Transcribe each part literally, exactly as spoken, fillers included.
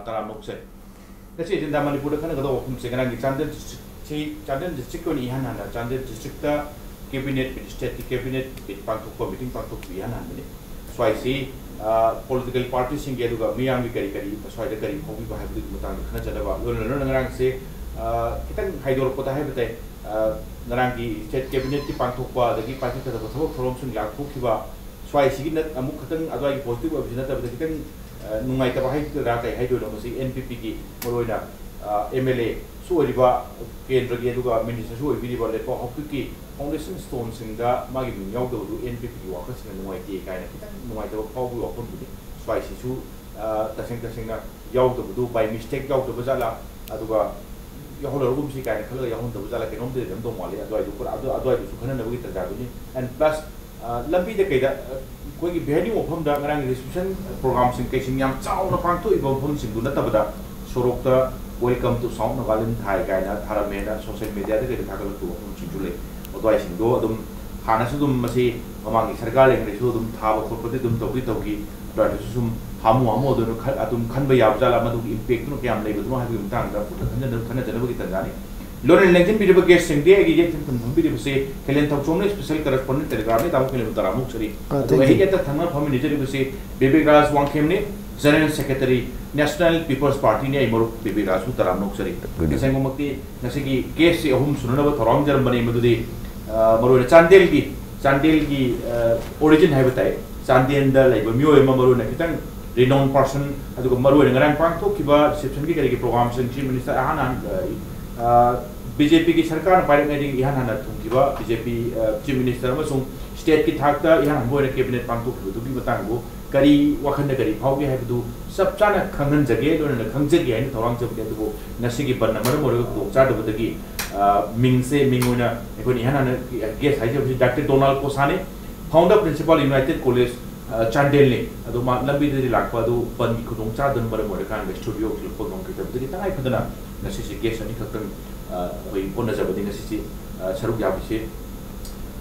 ꯇꯔꯥꯝꯅ ꯑꯣꯛꯆꯔꯤ꯫ ꯉꯁꯤ ꯑꯦꯖꯦꯟꯗꯥ ꯃꯅꯤꯄꯨꯔꯗ ꯈꯟꯅꯒꯗꯧꯕ ꯋꯥꯐꯝꯁꯦ ꯉꯔꯥꯡꯒꯤ ꯆꯥꯟꯗꯦꯜ ꯗꯤꯁꯇ꯭ꯔꯤꯛꯁꯤ, ꯆꯥꯟꯗꯦꯜ ꯗꯤꯁꯇ꯭ꯔꯤꯛꯀꯤ ꯑꯣꯏꯅ ꯏꯍꯥꯟ ꯍꯥꯟꯅ ꯆꯥꯟꯗꯦꯜ ꯗꯤꯁꯇ꯭ꯔꯤꯛꯇ ꯀꯦꯕꯤꯅꯦꯠ ꯃꯤꯠ, ꯁ꯭ꯇꯦꯠꯀꯤ ꯀꯦꯕꯤꯅꯦꯠ ꯃꯤꯠ ꯄꯥꯡꯊꯣꯛꯄ, ꯃꯤꯇꯤꯡ ꯄꯥꯡꯊꯣꯛꯄ ꯏꯍꯥꯟ ꯍꯥꯟꯕꯅꯤ꯫ ꯁ꯭ꯋꯥꯏꯁꯤ, ꯑ, ꯄꯣꯂꯤꯇꯤꯀꯦꯜ ꯄꯥꯔꯇꯤꯁꯤꯡꯒꯤ ꯑꯗꯨꯒ ꯃꯤꯌꯥꯝꯒꯤ ꯀꯔꯤ ꯀꯔꯤ ꯁ꯭ꯋꯥꯏꯗ ꯀꯔꯤ ꯐꯥꯎꯕꯤꯕ ꯍꯥꯏꯕꯗꯨꯒꯤ ꯃꯇꯥꯡꯗ ꯈꯟꯅꯖꯅꯕ, ꯂꯣꯏꯅ ꯂꯣꯏꯅꯅ ꯉꯔꯥꯡꯁꯦ, ꯑ, ꯈꯤꯇꯪ ꯍꯥꯏꯗꯣꯔꯛꯄꯗ ꯍꯥꯏꯕ ꯇꯥꯏ, ꯑ, ꯉꯔꯥꯡꯒꯤ ꯁ꯭ꯇꯦꯠ ꯀꯦꯕꯤꯅꯦꯠꯀꯤ ꯄꯥꯡꯊꯣꯛꯄ, ꯑꯗꯒꯤ ꯄꯥꯔꯇꯤ ꯐꯖꯕ ꯊꯕꯛ ꯊꯧꯔꯝꯁꯤꯡ ꯂꯥꯡꯊꯣꯛꯈꯤꯕ, ꯁ꯭ꯋꯥꯏꯁꯤꯒꯤ ꯅꯠ-, ꯑꯃꯨꯛ ꯈꯤꯇꯪ ꯑꯗꯨꯋꯥꯏꯒꯤ ꯄꯣꯖꯤꯇꯤꯚ ꯑꯣꯏꯕꯁꯤ ꯅꯠꯇꯕꯗ ꯈꯤꯇꯪ, ꯑ, ꯅꯨꯡꯉꯥꯏꯇꯕ ꯍꯥꯏꯒꯗ꯭ꯔꯥ ꯀꯩ ꯍꯥꯏꯗꯣꯏꯅꯣ, ꯃꯁꯤ ꯑꯦꯟ ꯄꯤ ꯄꯤꯒꯤ ꯃꯔꯨꯑꯣꯏꯅ, ꯑ, ꯑꯦꯝ ꯑꯦꯜ ꯑꯦꯁꯨ ꯑꯣꯏꯔꯤꯕ, ꯀꯦꯟꯗ꯭ꯔꯒꯤ ꯑꯗꯨꯒ ꯃꯤꯅꯤꯁꯇꯔꯁꯨ ꯑꯣꯏꯕꯤꯔꯤꯕ ꯂꯦꯞꯄꯥꯎ ꯍꯥꯎꯀꯤꯞꯀꯤ ꯐꯥꯎꯟꯗꯦꯁꯟ ꯁ꯭ꯇꯣꯟꯁꯤꯡꯗ ꯃꯥꯒꯤ ꯃꯤꯡ ꯌꯥꯎꯗꯕꯗꯨ ꯑꯦꯟ ꯄꯤ ꯄꯤꯒꯤ ꯋꯥꯀꯔꯁꯤꯡꯅ ꯅꯨꯡꯉꯥꯏꯇꯦ ꯀꯥꯏꯅ ꯈꯤꯇꯪ ꯅꯨꯡꯉꯥꯏꯇꯕ ꯐꯥꯎꯕꯒꯤ ꯋꯥꯐꯝꯗꯨꯅꯤ꯫ ꯁ꯭ꯋꯥꯏꯁꯤꯁꯨ, ꯑ, ꯇꯁꯦꯡ ꯇꯁꯦꯡꯅ ꯌꯥꯎꯗꯕꯗꯨ by mistake ꯌꯥꯎꯗꯕ ꯖꯥꯠꯂꯥ, ꯑꯗꯨꯒ ꯌꯥꯎꯍꯜꯂꯔꯒꯨꯝꯁꯤ ꯀꯥꯏꯅ ꯈꯜꯂꯒ ꯌꯥꯎꯍꯟꯗꯕ ꯖꯥꯠꯂꯥ, ꯀꯩꯅꯣꯝꯗꯤ ꯂꯩꯔꯝꯗꯧ ꯃꯥꯜꯂꯤ꯫ ꯑꯗꯨꯋꯥꯏꯗꯨ ꯄꯨꯔꯥ ꯑꯗꯨ, ꯑꯗꯨꯋꯥꯏꯗꯨꯁꯨ ꯈꯟꯅꯅꯕꯒꯤ ꯇꯥꯟꯖꯥꯗꯨꯅꯤ꯫ And plus, ꯑ, ꯂꯝꯕꯤꯗ ꯀꯩꯗ, ꯑ, ꯑꯩꯈꯣꯏꯒꯤ venue ꯃꯐꯝꯗ ꯉꯔꯥꯡꯒꯤ reception programꯁꯤꯡ ꯀꯩꯁꯤꯡ ꯌꯥꯝ ꯆꯥꯎꯅ ꯄꯥꯡꯊꯣꯛꯏꯕ ꯃꯐꯝꯁꯤꯡꯗꯨ ꯅꯠꯇꯕꯗ, ꯁꯣꯔꯣꯛꯇ "Welcome to South Nagaland" ꯊꯥꯏ ꯀꯥꯏꯅ ꯊꯥꯔꯝꯃꯦꯅ social mediaꯗ ꯀꯩꯗ ꯊꯥꯒꯠꯂꯛꯄ ꯃꯐꯝꯁꯤꯡꯁꯨ ꯂꯩ꯫ ꯑꯗꯨꯋꯥꯏꯁꯤꯡꯗꯣ ꯑꯗꯨꯝ ꯍꯥꯟꯅꯁꯨ ꯑꯗꯨꯝ ꯃꯁꯤ ꯃꯃꯥꯡꯒꯤ ꯁꯔꯀꯥꯔ ꯂꯩꯔꯤꯉꯩꯗꯁꯨ ꯑꯗꯨꯝ ꯊꯥꯕ ꯈꯣꯠꯄꯗꯤ ꯑꯗꯨꯝ ꯇꯧꯗꯤ ꯇꯧꯈꯤ꯫ ꯑꯗꯨ ꯑꯣꯏꯔꯒꯁꯨ ꯁꯨꯝ ꯍꯥꯃꯨ ꯍꯥꯃꯨ ꯑꯗꯨꯅ ꯈ-, ꯑꯗꯨꯝ ꯈꯟꯕ ꯌꯥꯕ ꯖꯥꯠꯂꯥ, ꯃꯗꯨꯒꯤ impactꯇꯨꯅ ꯀꯌꯥꯝ ꯂꯩꯕꯗꯨꯅꯣ ꯍꯥꯏꯕꯒꯤ ꯃꯇꯥꯡꯗ ꯄꯨꯟꯅ ꯈꯟꯖꯅ-, ꯈꯟꯅꯖꯅꯕꯒꯤ ꯇꯥꯟꯖꯥꯅꯤ꯫ ꯂꯣꯏꯅ ꯂꯦꯡꯁꯤꯟꯕꯤꯔꯤꯕ guestꯁꯤꯡꯗꯤ ꯑꯩꯒꯤ ꯌꯦꯠ ꯊꯪꯅ ꯐꯝꯕꯤꯔꯤꯕꯁꯦ ꯈꯦꯂꯦꯟ ꯊꯧꯆꯣꯝꯅ, special correspondent Telegram-ꯅꯤ, ꯇꯥꯃꯣ ꯈꯦꯂꯦꯟꯕꯨ ꯇꯔꯥꯝꯅ ꯑꯣꯛꯆꯔꯤ꯫ ꯑ, ꯑꯗꯨꯒ thank ꯑꯩꯒꯤ you꯫ ꯌꯦꯠꯇ ꯊꯪꯅ ꯐꯝꯃꯤꯟꯅꯖꯔꯤꯕꯁꯤ ꯕꯤꯕꯦꯛ ꯔꯥꯖ ꯋꯥꯡꯈꯦꯝꯅꯤ, General Secretary, National People's Party-ꯅꯤ꯫ ꯑꯩ ꯃꯔꯨꯞ ꯕꯤꯕꯦꯛ ꯔꯥꯖꯕꯨ ꯇꯔꯥꯝꯅ ꯑꯣꯛꯆꯔꯤ꯫ Good evening꯫ ꯇꯁꯦꯡꯃꯛꯃꯛꯇꯤ ꯉꯁꯤꯒꯤ guest-ꯁꯤ ꯑꯍꯨꯝ ꯁꯨꯅꯅꯕ ꯊꯧꯔꯥꯡꯖꯔꯝꯕꯅꯤ, ꯃꯗꯨꯗꯤ, ꯑ, ꯃꯔꯨꯑꯣꯏꯅ ꯆꯥꯟꯗꯦꯜꯒꯤ, ꯆꯥꯟꯗꯦꯜꯒꯤ, ꯑ, origin ꯍꯥꯏꯕ ꯇꯥꯏ, ꯆꯥꯟꯗꯦꯜꯗ ꯂꯩꯕ ꯃꯤꯑꯣꯏ ꯑꯃ, ꯃꯔꯨꯑꯣꯏꯅ ꯈꯤꯇꯪ renowned person, ꯑꯗꯨꯒ ꯃꯔꯨꯑꯣꯏꯅ ꯉꯔꯥꯡ ꯄꯥꯡꯊꯣꯛꯈꯤꯕ reception-ꯒꯤ ꯀꯔꯤꯒꯤ program-ꯁꯤꯡ Chief Minister ꯑꯍꯥꯟ ꯑꯍꯥꯟ, ꯑ, ꯑ, ꯕꯤ ꯖꯦ ꯄꯤꯒꯤ ꯁꯔꯀꯥꯔꯅ ꯄꯥꯏꯔꯛꯂꯤꯉꯩꯗꯒꯤ ꯏꯍꯥꯟ ꯍꯥꯟꯅ ꯊꯨꯡꯈꯤꯕ ꯕꯤ ꯖꯦ ꯄꯤ, ꯑ, Chief Minister ꯑꯃꯁꯨꯡ state-ꯀꯤ ꯊꯥꯛꯇ ꯏꯍꯥꯟ ꯍꯥꯟꯕ ꯑꯣꯏꯅ cabinet ꯄꯥꯡꯊꯣꯛꯈꯤꯕꯗꯨꯒꯤ ꯃꯇꯥꯡꯗꯨ ꯀꯔꯤ ꯋꯥꯈꯜꯗ ꯀꯔꯤ ꯐꯥꯎꯒꯦ ꯍꯥꯏꯕꯗꯨ ꯆꯞ ꯆꯥꯅ ꯈꯪꯍꯟꯖꯒꯦ, ꯂꯣꯏꯅꯅ ꯈꯪꯖꯒꯦ ꯍꯥꯏꯅ ꯊꯧꯔꯥꯡꯖꯕꯅꯤ꯫ ꯑꯗꯨꯕꯨ ꯉꯁꯤꯒꯤ ꯕꯟꯅ ꯃꯔꯝ ꯑꯣꯏꯔꯒ ꯈꯨꯗꯣꯡꯆꯥꯗꯕꯗꯒꯤ, ꯑ, ꯃꯤꯡꯁꯦ, ꯃꯤꯡ ꯑꯣꯏꯅ ꯑꯩꯈꯣꯏꯅ ꯏꯍꯥꯟ ꯍꯥꯟꯅ guest ꯍꯥꯏꯖꯕꯁꯤ Doctor Donald Khosaꯅꯤ, founder principal United College, ꯑ, ꯆꯥꯟꯗꯦꯜꯅꯤ꯫ ꯑꯗꯣ ꯃꯥ ꯂꯝꯕꯤꯗꯗꯤ ꯂꯥꯛꯄ ꯑꯗꯨ ꯕꯟꯒꯤ ꯈꯨꯗꯣꯡꯆꯥꯗꯕꯅ ꯃꯔꯝ ꯑꯣꯏꯔꯀꯥꯟꯗ studio ꯊꯤꯜꯂꯛꯄ ꯉꯝꯈꯤꯗꯕꯗꯒꯤ ꯇꯉꯥꯏ ꯐꯗꯅ ꯉꯁꯤꯁꯦ guest ꯑꯅꯤꯈꯛꯇꯪ, ꯑ, ꯑꯩꯈꯣꯏ ꯍꯣꯠꯅꯖꯕꯅꯤ ꯉꯁꯤꯁꯦ, ꯑ, ꯁꯔꯨꯛ ꯌꯥꯕꯤꯁꯦ꯫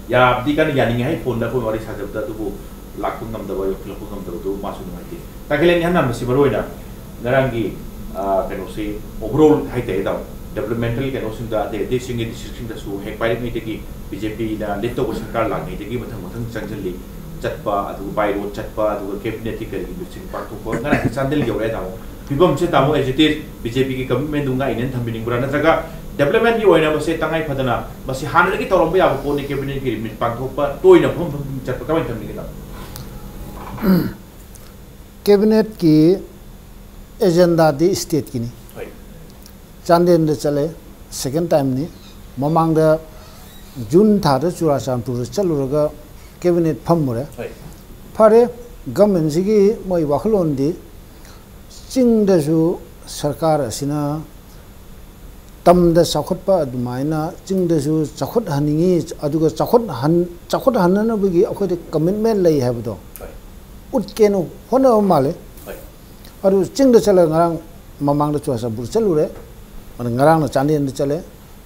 ꯌꯥꯕꯗꯤ ꯀꯟꯅ ꯌꯥꯅꯤꯡꯉꯦ ꯍꯥꯏ phone-ꯗ ꯑꯩꯈꯣꯏ ꯋꯥꯔꯤ ꯁꯥꯖꯕꯗ, ꯑꯗꯨꯕꯨ ꯂꯥꯛꯄ ꯉꯝꯗꯕ, ꯌꯧꯁꯤꯜꯂꯛꯄ ꯉꯝꯗꯕꯗꯨ ꯃꯥꯁꯨ ꯅꯨꯡꯉꯥꯏꯇꯦ꯫ ꯇꯈꯦꯜ ꯑꯅꯤ ꯍꯟꯅ ꯃꯁꯤ ꯃꯔꯨꯑꯣꯏꯅ ꯉꯔꯥꯡꯒꯤ ꯑ, ꯀꯩꯅꯣꯁꯤ, overall ꯍꯥꯏꯇꯥꯔꯦ ꯇꯥꯃꯣ, developmental ꯀꯩꯅꯣꯁꯤꯡꯗ, ꯑꯇꯩ ꯑꯇꯩꯁꯤꯡꯒꯤ districtꯁꯤꯡꯗꯁꯨ ꯍꯦꯛ ꯄꯥꯏꯔꯤꯉꯩꯗꯒꯤ BJPꯅ lead ꯇꯧꯕ ꯁꯔꯀꯥꯔ ꯂꯥꯛꯉꯩꯗꯒꯤ ꯃꯊꯪ ꯃꯊꯪ ꯆꯪꯁꯤꯜꯂꯤ꯫ ꯆꯠꯄ, ꯑꯗꯨꯒ by road ꯆꯠꯄ, ꯑꯗꯨꯒ cabinetꯀꯤ ꯀꯔꯤꯒꯤ meeting ꯄꯥꯡꯊꯣꯛꯄ, ꯉꯔꯥꯡꯁꯦ ꯆꯥꯟꯗꯦꯜ ꯌꯧꯔꯛꯑꯦ ꯇꯥꯃꯣ꯫ ꯐꯤꯕꯝꯁꯦ ꯇꯥꯃꯣ, as it is, BJPꯒꯤ commitmentꯗꯨ ꯉꯥꯛꯏꯅꯦꯅ ꯊꯝꯕꯤꯅꯤꯡꯕ꯭ꯔꯥ, ꯅꯠꯇ꯭ꯔꯒ developmentꯀꯤ ꯑꯣꯏꯅ ꯃꯁꯤ ꯇꯉꯥꯏ ꯐꯗꯅ ꯃꯁꯤ ꯍꯥꯟꯅꯗꯒꯤ ꯇꯧꯔꯝꯕ ꯌꯥꯕ ꯄꯣꯠꯅꯤ, cabinetꯀꯤ meeting ꯄꯥꯡꯊꯣꯛꯄ, ꯇꯣꯏꯅ ꯃꯐꯝ ꯃꯐꯝ ꯆꯠꯄ, ꯀꯃꯥꯏꯅ ꯊꯝꯕꯤꯒꯦ ꯇꯥꯃꯣ? cabinetꯀꯤ agendaꯗꯤ stateꯀꯤꯅꯤ꯫ ꯍꯣꯏ꯫ ꯆꯥꯟꯗꯦꯜꯗ ꯆꯠꯂꯦ, second timeꯅꯤ꯫ ꯃꯃꯥꯡꯗ June ꯊꯥꯗ ꯆꯨꯔꯥꯆꯥꯟꯄꯨꯔꯗ ꯆꯠꯂꯨꯔꯒ cabinet ꯐꯝꯃꯨꯔꯦ꯫ ꯍꯣꯏ꯫ ꯐꯔꯦ, governmentꯁꯤꯒꯤ ꯃꯣꯏ ꯋꯥꯈꯜꯂꯣꯟꯗꯤ ꯆꯤꯡꯗꯁꯨ ꯁꯔꯀꯥꯔ ꯑꯁꯤꯅ ꯇꯝꯗ ꯆꯥꯎꯈꯠꯄ ꯑꯗꯨꯃꯥꯏꯅ ꯆꯤꯡꯗꯁꯨ ꯆꯥꯎꯈꯠꯍꯟꯅꯤꯡꯉꯤ, ꯑꯗꯨꯒ ꯆꯥꯎꯈꯠꯍꯟ-, ꯆꯥꯎꯈꯠꯍꯟꯅꯅꯕꯒꯤ ꯑꯩꯈꯣꯏꯗ commitment ꯂꯩ ꯍꯥꯏꯕꯗꯣ ꯍꯣꯏ꯫ ꯎꯠꯀꯦꯅ ꯍꯣꯠꯅꯕ ꯃꯥꯜꯂꯦ꯫ ꯍꯣꯏ꯫ ꯑꯗꯨ ꯆꯤꯡꯗ ꯆꯠꯂꯒ ꯉꯔꯥꯡ ꯃꯃꯥꯡꯗ ꯆꯨꯔꯥꯆꯥꯟꯄꯨꯔ ꯆꯠꯂꯨꯔꯦ, ꯑꯗ ꯉꯔꯥꯡꯅ ꯆꯥꯟꯗꯦꯜꯗ ꯆꯠꯂꯦ꯫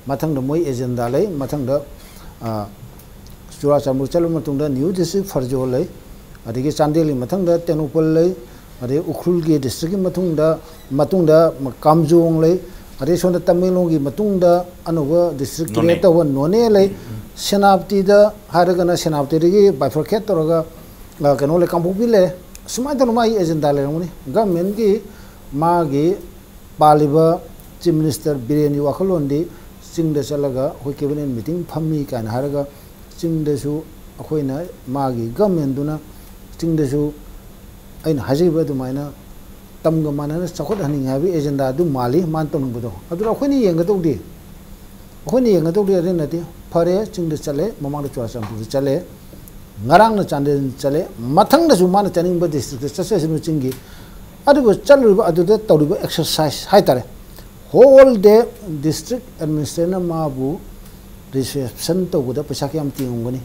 ꯃꯊꯪꯗ ꯃꯣꯏ agenda ꯂꯩ, ꯃꯊꯪꯗ, ꯑ, ꯆꯨꯔꯥꯆꯥꯟꯄꯨꯔ ꯆꯠꯂꯕ ꯃꯇꯨꯡꯗ new district ꯐꯔꯖꯣꯜ ꯂꯩ, ꯑꯗꯒꯤ ꯆꯥꯟꯗꯦꯜꯒꯤ ꯃꯊꯪꯗ ꯇꯦꯡꯅꯧꯄꯜ ꯂꯩ, ꯑꯗꯩ ꯎꯈ꯭ꯔꯨꯜꯒꯤ districtꯀꯤ ꯃꯇꯨꯡꯗ, ꯃꯇꯨꯡꯗ ꯀꯥꯝꯖꯣꯡ ꯂꯩ, ꯑꯗꯩ ꯁꯣꯝꯗ ꯇꯃꯦꯡꯂꯣꯡꯒꯤ ꯃꯇꯨꯡꯗ ꯑꯅꯧꯕ district ꯅꯣꯅꯦ꯫ Create ꯇꯧꯕ ꯅꯣꯅꯦ ꯂꯩ꯫ ꯁꯦꯅꯥꯄꯇꯤꯗ ꯍꯥꯏꯔꯒꯅ ꯁꯦꯅꯥꯄꯇꯤꯗꯒꯤ bifurcate ꯇꯧꯔꯒ, ꯑ, ꯀꯩꯅꯣ ꯂꯩ, ꯀꯥꯡꯄꯣꯛꯄꯤ ꯂꯩ꯫ ꯁꯨꯃꯥꯏꯅ ꯇꯧꯅ ꯃꯥꯒꯤ agenda ꯂꯩꯔꯝꯒꯅꯤ꯫ Governmentꯀꯤ ꯃꯥꯒꯤ ꯄꯥꯜꯂꯤꯕ Chief Minister ꯕꯤꯔꯦꯟꯒꯤ ꯋꯥꯈꯜꯂꯣꯟꯗꯤ ꯆꯤꯡꯗ ꯆꯠꯂꯒ ꯑꯩꯈꯣꯏ cabinet meeting ꯐꯝꯃꯤ ꯀꯥꯏꯅ ꯍꯥꯏꯔꯒ ꯆꯤꯡꯗꯁꯨ ꯑꯩꯈꯣꯏꯅ ꯃꯥꯒꯤ governmentꯗꯨꯅ ꯆꯤꯡꯗꯁꯨ ꯑꯩꯅ ꯍꯥꯏꯖꯈꯤꯕ ꯑꯗꯨꯃꯥꯏꯅ ꯇꯝꯒ ꯃꯥꯟꯅꯅ ꯆꯥꯎꯈꯠꯍꯟꯅꯤꯡꯉꯦ ꯍꯥꯏꯕꯒꯤ agenda ꯑꯗꯨ ꯃꯥꯜꯂꯤ ꯃꯥꯅ ꯇꯧꯅꯤꯡꯕꯗꯣ꯫ ꯑꯗꯨꯗ ꯑꯩꯈꯣꯏꯅ ꯌꯦꯡꯒꯗꯧꯗꯤ, ꯑꯩꯈꯣꯏꯅ ꯌꯦꯡꯒꯗꯧꯗꯤ ꯑꯗꯨ ꯅꯠꯇꯦ꯫ ꯐꯔꯦ, ꯆꯤꯡꯗ ꯆꯠꯂꯦ, ꯃꯃꯥꯡꯗ ꯆꯨꯔꯥꯆꯥꯟꯄꯨꯔꯗ ꯆꯠꯂꯦ, ꯉꯔꯥꯡꯅ ꯆꯥꯟꯗꯦꯜ ꯆꯠꯂꯦ, ꯃꯊꯪꯗꯁꯨ ꯃꯥꯅ ꯆꯠꯅꯤꯡꯕ districtꯇ ꯆꯠꯆꯁꯅꯨ ꯆꯤꯡꯒꯤ꯫ ꯑꯗꯨꯕꯨ ꯆꯠꯂꯨꯔꯤꯕ ꯑꯗꯨꯗ ꯇꯧꯔꯤꯕ exercise ꯍꯥꯏꯇꯥꯔꯦ, whole day district administratorꯅ ꯃꯥꯕꯨ reception ꯇꯧꯕꯗ ꯄꯩꯁꯥ ꯀꯌꯥꯝ ꯇꯤꯡꯉꯝꯒꯅꯤ?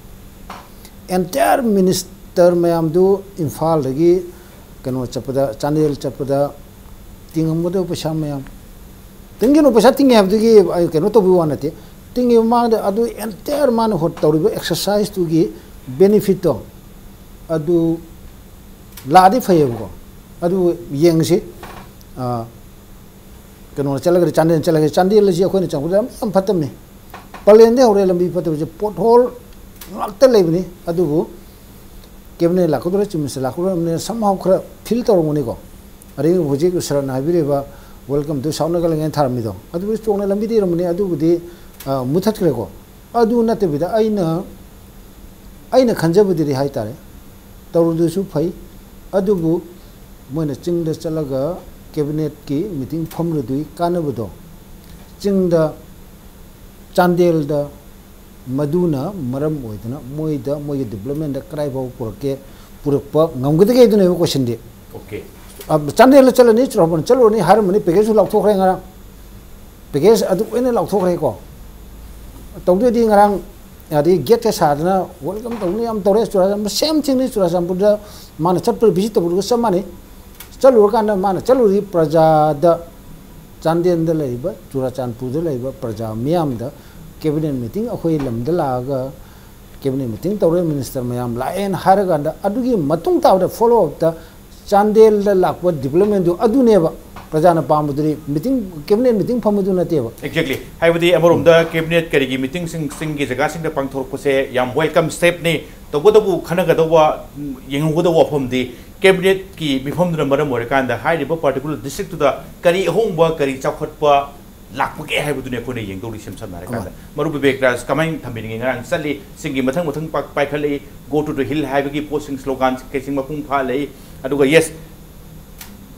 Entire minister ꯃꯌꯥꯝꯗꯨ ꯏꯝꯐꯥꯜꯗꯒꯤ ꯀꯩꯅꯣ ꯆꯠꯄꯗ, ꯆꯥꯟꯗꯦꯜ ꯆꯠꯄꯗ ꯇꯤꯡꯉꯝꯒꯗꯕ ꯄꯩꯁꯥ ꯃꯌꯥꯝ, ꯇꯤꯡꯒꯅꯨ, ꯄꯩꯁꯥ ꯇꯤꯡꯉꯦ ꯍꯥꯏꯕꯗꯨꯒꯤ ꯑꯩ ꯀꯩꯅꯣ ꯇꯧꯕꯒꯤ ꯋꯥ ꯅꯠꯇꯦ꯫ ꯇꯤꯡꯉꯤꯕ ꯃꯥꯡꯗ ꯑꯗꯨ entire ꯃꯥꯅ ꯍꯣ-, ꯇꯧꯔꯤꯕ exerciseꯇꯨꯒꯤ benefitꯇꯣ ꯑꯗꯨ ꯂꯥꯛꯑꯗꯤ ꯐꯩꯌꯦꯕꯀꯣ꯫ ꯑꯗꯨ ꯌꯦꯡꯁꯤ꯫ ꯑ, ꯀꯩꯅꯣ ꯆꯠꯂꯒꯗꯤ, ꯆꯥꯟꯗꯦꯜ ꯆꯠꯂꯒꯗꯤ, ꯆꯥꯟꯗꯦꯜ ꯑꯁꯤ ꯑꯩꯈꯣꯏꯅ ꯆꯪꯕꯗ ꯌꯥꯝ, ꯌꯥꯝ ꯐꯠꯇꯕꯅꯤ꯫ ꯄꯂꯦꯟꯗꯩ ꯍꯧꯔꯦ ꯂꯝꯕꯤ ꯐꯠꯇꯕꯁꯦ, ꯄꯣꯠꯍꯣꯜ ꯉꯥꯛꯇ ꯂꯩꯕꯅꯤ꯫ ꯑꯗꯨꯕꯨ ꯀꯦꯕꯤꯅꯦꯠ ꯂꯥꯛꯀꯗꯧꯔꯦ, ꯆꯤꯐ ꯃꯤꯅꯤꯁꯇꯔ ꯂꯥꯛꯀꯗꯧꯔꯦ, ꯁꯝꯍꯥꯎ ꯈꯔ ꯐꯤꯜ ꯇꯧꯔꯝꯒꯅꯤꯀꯣ꯫ ꯑꯗꯒꯤ ꯍꯧꯖꯤꯛ ꯁꯔꯠꯅ ꯍꯥꯏꯕꯤꯔꯤꯕ "Welcome to South Nagaland" ꯍꯥꯏꯅ ꯊꯥꯔꯝꯃꯤꯗꯣ, ꯑꯗꯨꯕꯨꯗꯤ ꯆꯣꯡꯅ ꯂꯝꯕꯤꯗ ꯏꯔꯝꯕꯅꯤ, ꯑꯗꯨꯕꯨꯗꯤ, ꯑ, ꯃꯨꯊꯠꯈ꯭ꯔꯦꯀꯣ꯫ ꯑꯗꯨ ꯅꯠꯇꯕꯤꯗ ꯑꯩꯅ, ꯑꯩꯅ ꯈꯟꯖꯕꯗꯗꯤ ꯍꯥꯏ ꯇꯥꯔꯦ, ꯇꯧꯔꯨꯗꯨꯁꯨ ꯐꯩ, ꯑꯗꯨꯕꯨ ꯃꯣꯏꯅ ꯆꯤꯡꯗ ꯆꯠꯂꯒ ꯀꯦꯕꯤꯅꯦꯠꯀꯤ ꯃꯤꯇꯤꯡ ꯐꯝꯂꯨꯗꯨꯒꯤ ꯀꯥꯟꯅꯕꯗꯣ, ꯆꯤꯡꯗ, ꯆꯥꯟꯗꯦꯜꯗ, ꯃꯗꯨꯅ ꯃꯔꯝ ꯑꯣꯏꯗꯅ ꯃꯣꯏꯗ, ꯃꯣꯏꯒꯤ ꯗꯤꯕ꯭ꯂꯞꯃꯦꯟꯗ ꯀꯗꯥꯏ ꯐꯥꯎꯕ ꯄꯨꯔꯛꯀꯦ, ꯄꯨꯔꯛꯄ ꯉꯝꯒꯗꯒꯦ? ꯑꯗꯨꯅꯦꯕ ꯀꯣꯏꯁꯟꯗꯤ꯫ ꯑꯣꯀꯦ꯫ ꯑ, ꯆꯥꯟꯗꯦꯜꯗ ꯆꯠꯂꯅꯤ, ꯆꯨꯔꯥꯆꯥꯟꯄꯨꯔ ꯆꯠꯂꯨꯔꯅꯤ ꯍꯥꯏꯔꯝꯕꯅꯤ, ꯄꯦꯀꯦꯖꯁꯨ ꯂꯥꯎꯊꯣꯛꯈ꯭ꯔꯦ ꯉꯔꯥꯡ꯫ ꯄꯦꯀꯦꯖ ꯑꯗꯨ ꯂꯣꯏꯅ ꯂꯥꯎꯊꯣꯛꯈ꯭ꯔꯦꯀꯣ꯫ ꯇꯧꯗꯣꯏꯗꯤ ꯉꯔꯥꯡ ꯑꯗꯩ ꯒꯦꯠꯀ ꯁꯥꯗꯅ ꯋꯦꯜꯀꯝ ꯇꯧꯅꯤ ꯌꯥꯝ ꯇꯧꯔꯦ꯫ ꯆꯨꯔꯥꯆꯥꯟꯄꯨꯔ ꯁꯦꯝ ꯊꯤꯡꯅꯤ꯫ ꯆꯨꯔꯥꯆꯥꯟꯄꯨꯔꯗ ꯃꯥꯅ ꯆꯠꯄ, ꯚꯤꯖꯤꯠ ꯇꯧꯕꯗꯨꯒ ꯆꯞ ꯃꯥꯟꯅꯩ꯫ ꯆꯠꯂꯨꯔꯀꯥꯟꯗ ꯃꯥꯅ ꯆꯠꯂꯨꯔꯤ ꯄ꯭ꯔꯖꯥꯗ, ꯆꯥꯟꯗꯦꯜꯗ ꯂꯩꯔꯤꯕ, ꯆꯨꯔꯥꯆꯥꯟꯄꯨꯔꯗ ꯂꯩꯔꯤꯕ ꯄ꯭ꯔꯖꯥ ꯃꯤꯌꯥꯝꯗ ꯀꯦꯕꯤꯅꯦꯠ ꯃꯤꯇꯤꯡ ꯑꯩꯈꯣꯏ ꯂꯝꯗ ꯂꯥꯛꯑꯒ ꯀꯦꯕꯤꯅꯦꯠ ꯃꯤꯇꯤꯡ ꯇꯧꯔꯦ, ꯃꯤꯅꯤꯁꯇꯔ ꯃꯌꯥꯝ ꯂꯥꯛꯑꯦꯅ ꯍꯥꯏꯔꯀꯥꯟꯗ ꯑꯗꯨꯒꯤ ꯃꯇꯨꯡ ꯇꯥꯕꯗ ꯐꯣꯂꯣ ꯑꯞꯇ ꯆꯥꯟꯗꯦꯜꯗ ꯂꯥꯛꯄ ꯗꯤꯕ꯭ꯂꯞꯃꯦꯟꯗꯨ ꯑꯗꯨꯅꯦꯕ ꯄ꯭ꯔꯖꯥꯅ ꯄꯥꯝꯕꯗꯨꯗꯤ꯫ ꯃꯤꯇꯤꯡ, ꯀꯦꯕꯤꯅꯦꯠ ꯃꯤꯇꯤꯡ ꯐꯝꯕꯗꯨ ꯅꯠꯇꯦꯕ꯫ ꯑꯦꯛꯖꯦꯛꯂꯤ꯫ ꯍꯥꯏꯕꯗꯤ ꯑꯃꯔꯣꯝꯗ ꯀꯦꯕꯤꯅꯦꯠ ꯀꯔꯤꯒꯤ ꯃꯤꯇꯤꯡꯁꯤꯡ ꯆꯤꯡꯒꯤ ꯖꯒꯥꯁꯤꯡꯗ ꯄꯥꯡꯊꯣꯔꯛꯄꯁꯦ ꯌꯥꯝ ꯋꯦꯜꯀꯝ ꯁ꯭ꯇꯦꯞꯅꯤ꯫ ꯇꯧꯕꯇꯕꯨ ꯈꯟꯅꯒꯗꯧꯕ, ꯎꯝ, ꯌꯦꯡꯍꯧꯒꯗꯧꯕ ꯋꯥꯐꯝꯗꯤ ꯀꯦꯕꯤꯅꯦꯠꯀꯤ ꯃꯤꯐꯝꯗꯨꯅ ꯃꯔꯝ ꯑꯣꯏꯔꯀꯥꯟꯗ ꯍꯥꯏꯔꯤꯕ ꯄꯥꯔꯇꯤꯀꯨꯂꯔ ꯗꯤꯁꯇ꯭ꯔꯤꯛꯇꯨꯗ ꯀꯔꯤ ꯑꯍꯣꯡꯕ, ꯀꯔꯤ ꯆꯥꯎꯈꯠꯄ ꯂꯥꯛꯄꯒꯦ ꯍꯥꯏꯕꯗꯨꯅꯤ ꯑꯩꯈꯣꯏꯅ ꯌꯦꯡꯗꯧꯔꯤ꯫ ꯁꯝ ꯁꯝꯅ ꯍꯥꯏꯔꯀꯥꯟꯗ, ꯃꯔꯨꯞ ꯕꯤꯕꯦꯛ ꯔꯥꯖ, ꯀꯃꯥꯏꯅ ꯊꯝꯕꯤꯅꯤꯡꯉꯤ? ꯉꯔꯥꯡ ꯆꯠꯂꯤ, ꯆꯤꯡꯒꯤ ꯃꯊꯪ ꯃꯊꯪ ꯄꯥꯛ-, ꯄꯥꯏꯈꯠꯂꯛꯏ, "Go to the hill" ꯍꯥꯏꯕꯒꯤ ꯄꯣꯠꯁꯤꯡ, ꯁ꯭ꯂꯣꯒꯥꯟ ꯀꯩꯁꯤꯡ ꯃꯄꯨꯡ ꯐꯥꯍꯜꯂꯛꯏ꯫ ꯑꯗꯨꯒ ꯌꯦꯁ,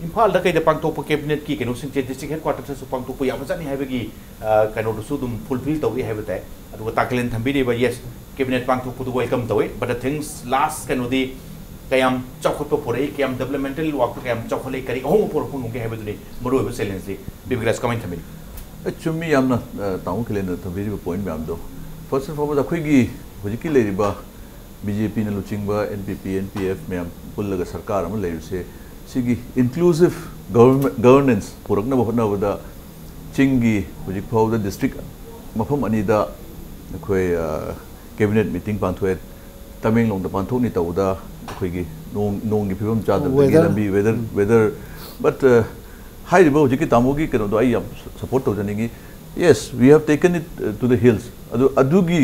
ꯏꯝꯐꯥꯜꯗ ꯀꯩꯗ ꯄꯥꯡꯊꯣꯛꯄ ꯀꯦꯕꯤꯅꯦꯠꯀꯤ ꯀꯩꯅꯣꯁꯤꯡꯁꯦ ꯗꯤꯁꯇ꯭ꯔꯤꯛ ꯍꯦꯗꯀ꯭ꯋꯥꯇꯔꯗꯁꯨ ꯄꯥꯡꯊꯣꯛꯄ ꯌꯥꯕꯖꯥꯠꯅꯤ ꯍꯥꯏꯕꯒꯤ, ꯑ, ꯀꯩꯅꯣꯗꯨꯁꯨ ꯑꯗꯨꯝ ꯐꯨꯜꯐꯤꯜ ꯇꯧꯏ ꯍꯥꯏꯕ ꯇꯥꯏ꯫ ꯑꯗꯨꯒ ꯇꯥꯀꯂꯦꯟ ꯊꯝꯕꯤꯔꯤꯕ, ꯌꯦꯁ, ꯀꯦꯕꯤꯅꯦꯠ ꯄꯥꯡꯊꯣꯛꯄꯗꯨ ꯋꯦꯜꯀꯝ ꯇꯧꯏ, but the things last ꯀꯩꯅꯣꯗꯤ ꯀꯌꯥꯝ ꯆꯥꯎꯈꯠꯄ ꯄꯨꯔꯛꯏ, ꯀꯌꯥꯝ ꯗꯤꯕ꯭ꯂꯞꯃꯦꯟꯇꯦꯜ ꯋꯥꯔꯛꯇ ꯀꯌꯥꯝ ꯆꯥꯎꯈꯠꯂꯛꯏ, ꯀꯔꯤ ꯑꯍꯣꯡꯕ ꯄꯨꯔꯛꯄ ꯉꯝꯒꯦ ꯍꯥꯏꯕꯗꯨꯅꯤ ꯃꯔꯨꯑꯣꯏꯕ ꯆꯦꯂꯦꯟꯖꯇꯤ꯫ ꯕꯤꯕꯤꯀ꯭ꯔꯥꯖ, ꯀꯃꯥꯏꯅ ꯊꯝꯕꯤꯅꯤ? ꯑꯦ, ꯆꯨꯝꯃꯤ, ꯌꯥꯝꯅ, ꯑ, ꯇꯥꯃꯣ ꯈꯤꯂꯦꯟꯅ ꯊꯝꯕꯤꯔꯤꯕ ꯄꯣꯏꯟ ꯃꯌꯥꯝꯗꯣ꯫ First and foremost, ꯑꯩꯈꯣꯏꯒꯤ ꯍꯧꯖꯤꯛꯀꯤ ꯂꯩꯔꯤꯕ ꯕꯤ ꯖꯦ ꯄꯤꯅ ꯂꯨꯆꯤꯡꯕ ꯑꯦꯟ ꯄꯤ ꯄꯤ, ꯑꯦꯟ ꯄꯤ ꯑꯦꯐ ꯃꯌꯥꯝ ꯄꯨꯜꯂꯒ ꯁꯔꯀꯥꯔ ꯑꯃ ꯂꯩꯔꯤꯁꯦ, ꯁꯤꯒꯤ ꯏꯟꯀ꯭ꯂꯨꯁꯤꯞ ꯒꯚꯔꯟꯃꯦꯟ, ꯒꯚꯔꯅꯦꯟꯁ ꯄꯨꯔꯛꯅꯕ ꯍꯣꯠꯅꯕꯗ ꯆꯤꯡꯒꯤ ꯍꯧꯖꯤꯛ ꯐꯥꯎꯕꯗ ꯗꯤꯁꯇ꯭ꯔꯤꯛ ꯃꯐꯝ ꯑꯅꯤꯗ ꯑꯩꯈꯣꯏ, ꯑ, ꯀꯦꯕꯤꯅꯦꯠ ꯃꯤꯇꯤꯡ ꯄꯥꯡꯊꯣꯛꯑꯦ꯫ ꯇꯃꯦꯡꯂꯣꯡꯗ ꯄꯥꯡꯊꯣꯛꯅꯤ ꯇꯧꯕꯗ ꯑꯩꯈꯣꯏꯒꯤ ꯅꯣꯡ, ꯅꯣꯡꯒꯤ ꯐꯤꯕꯝ ꯆꯥꯗꯕꯗꯒꯤ ꯋꯦꯗꯔ꯫ ꯂꯝꯕꯤ, ꯋꯦꯗꯔ, ꯎꯝ꯫ ꯋꯦꯗꯔ, but, ꯑ, ꯍꯥꯏꯔꯤꯕ ꯍꯧꯖꯤꯛꯀꯤ ꯇꯥꯃꯣꯒꯤ ꯀꯩꯅꯣꯗꯣ ꯑꯩ ꯌꯥꯝ support ꯇꯧꯖꯅꯤꯡꯉꯤ꯫ Yes, we have taken it to the hills. ꯑꯗꯨ ꯑꯗꯨꯒꯤ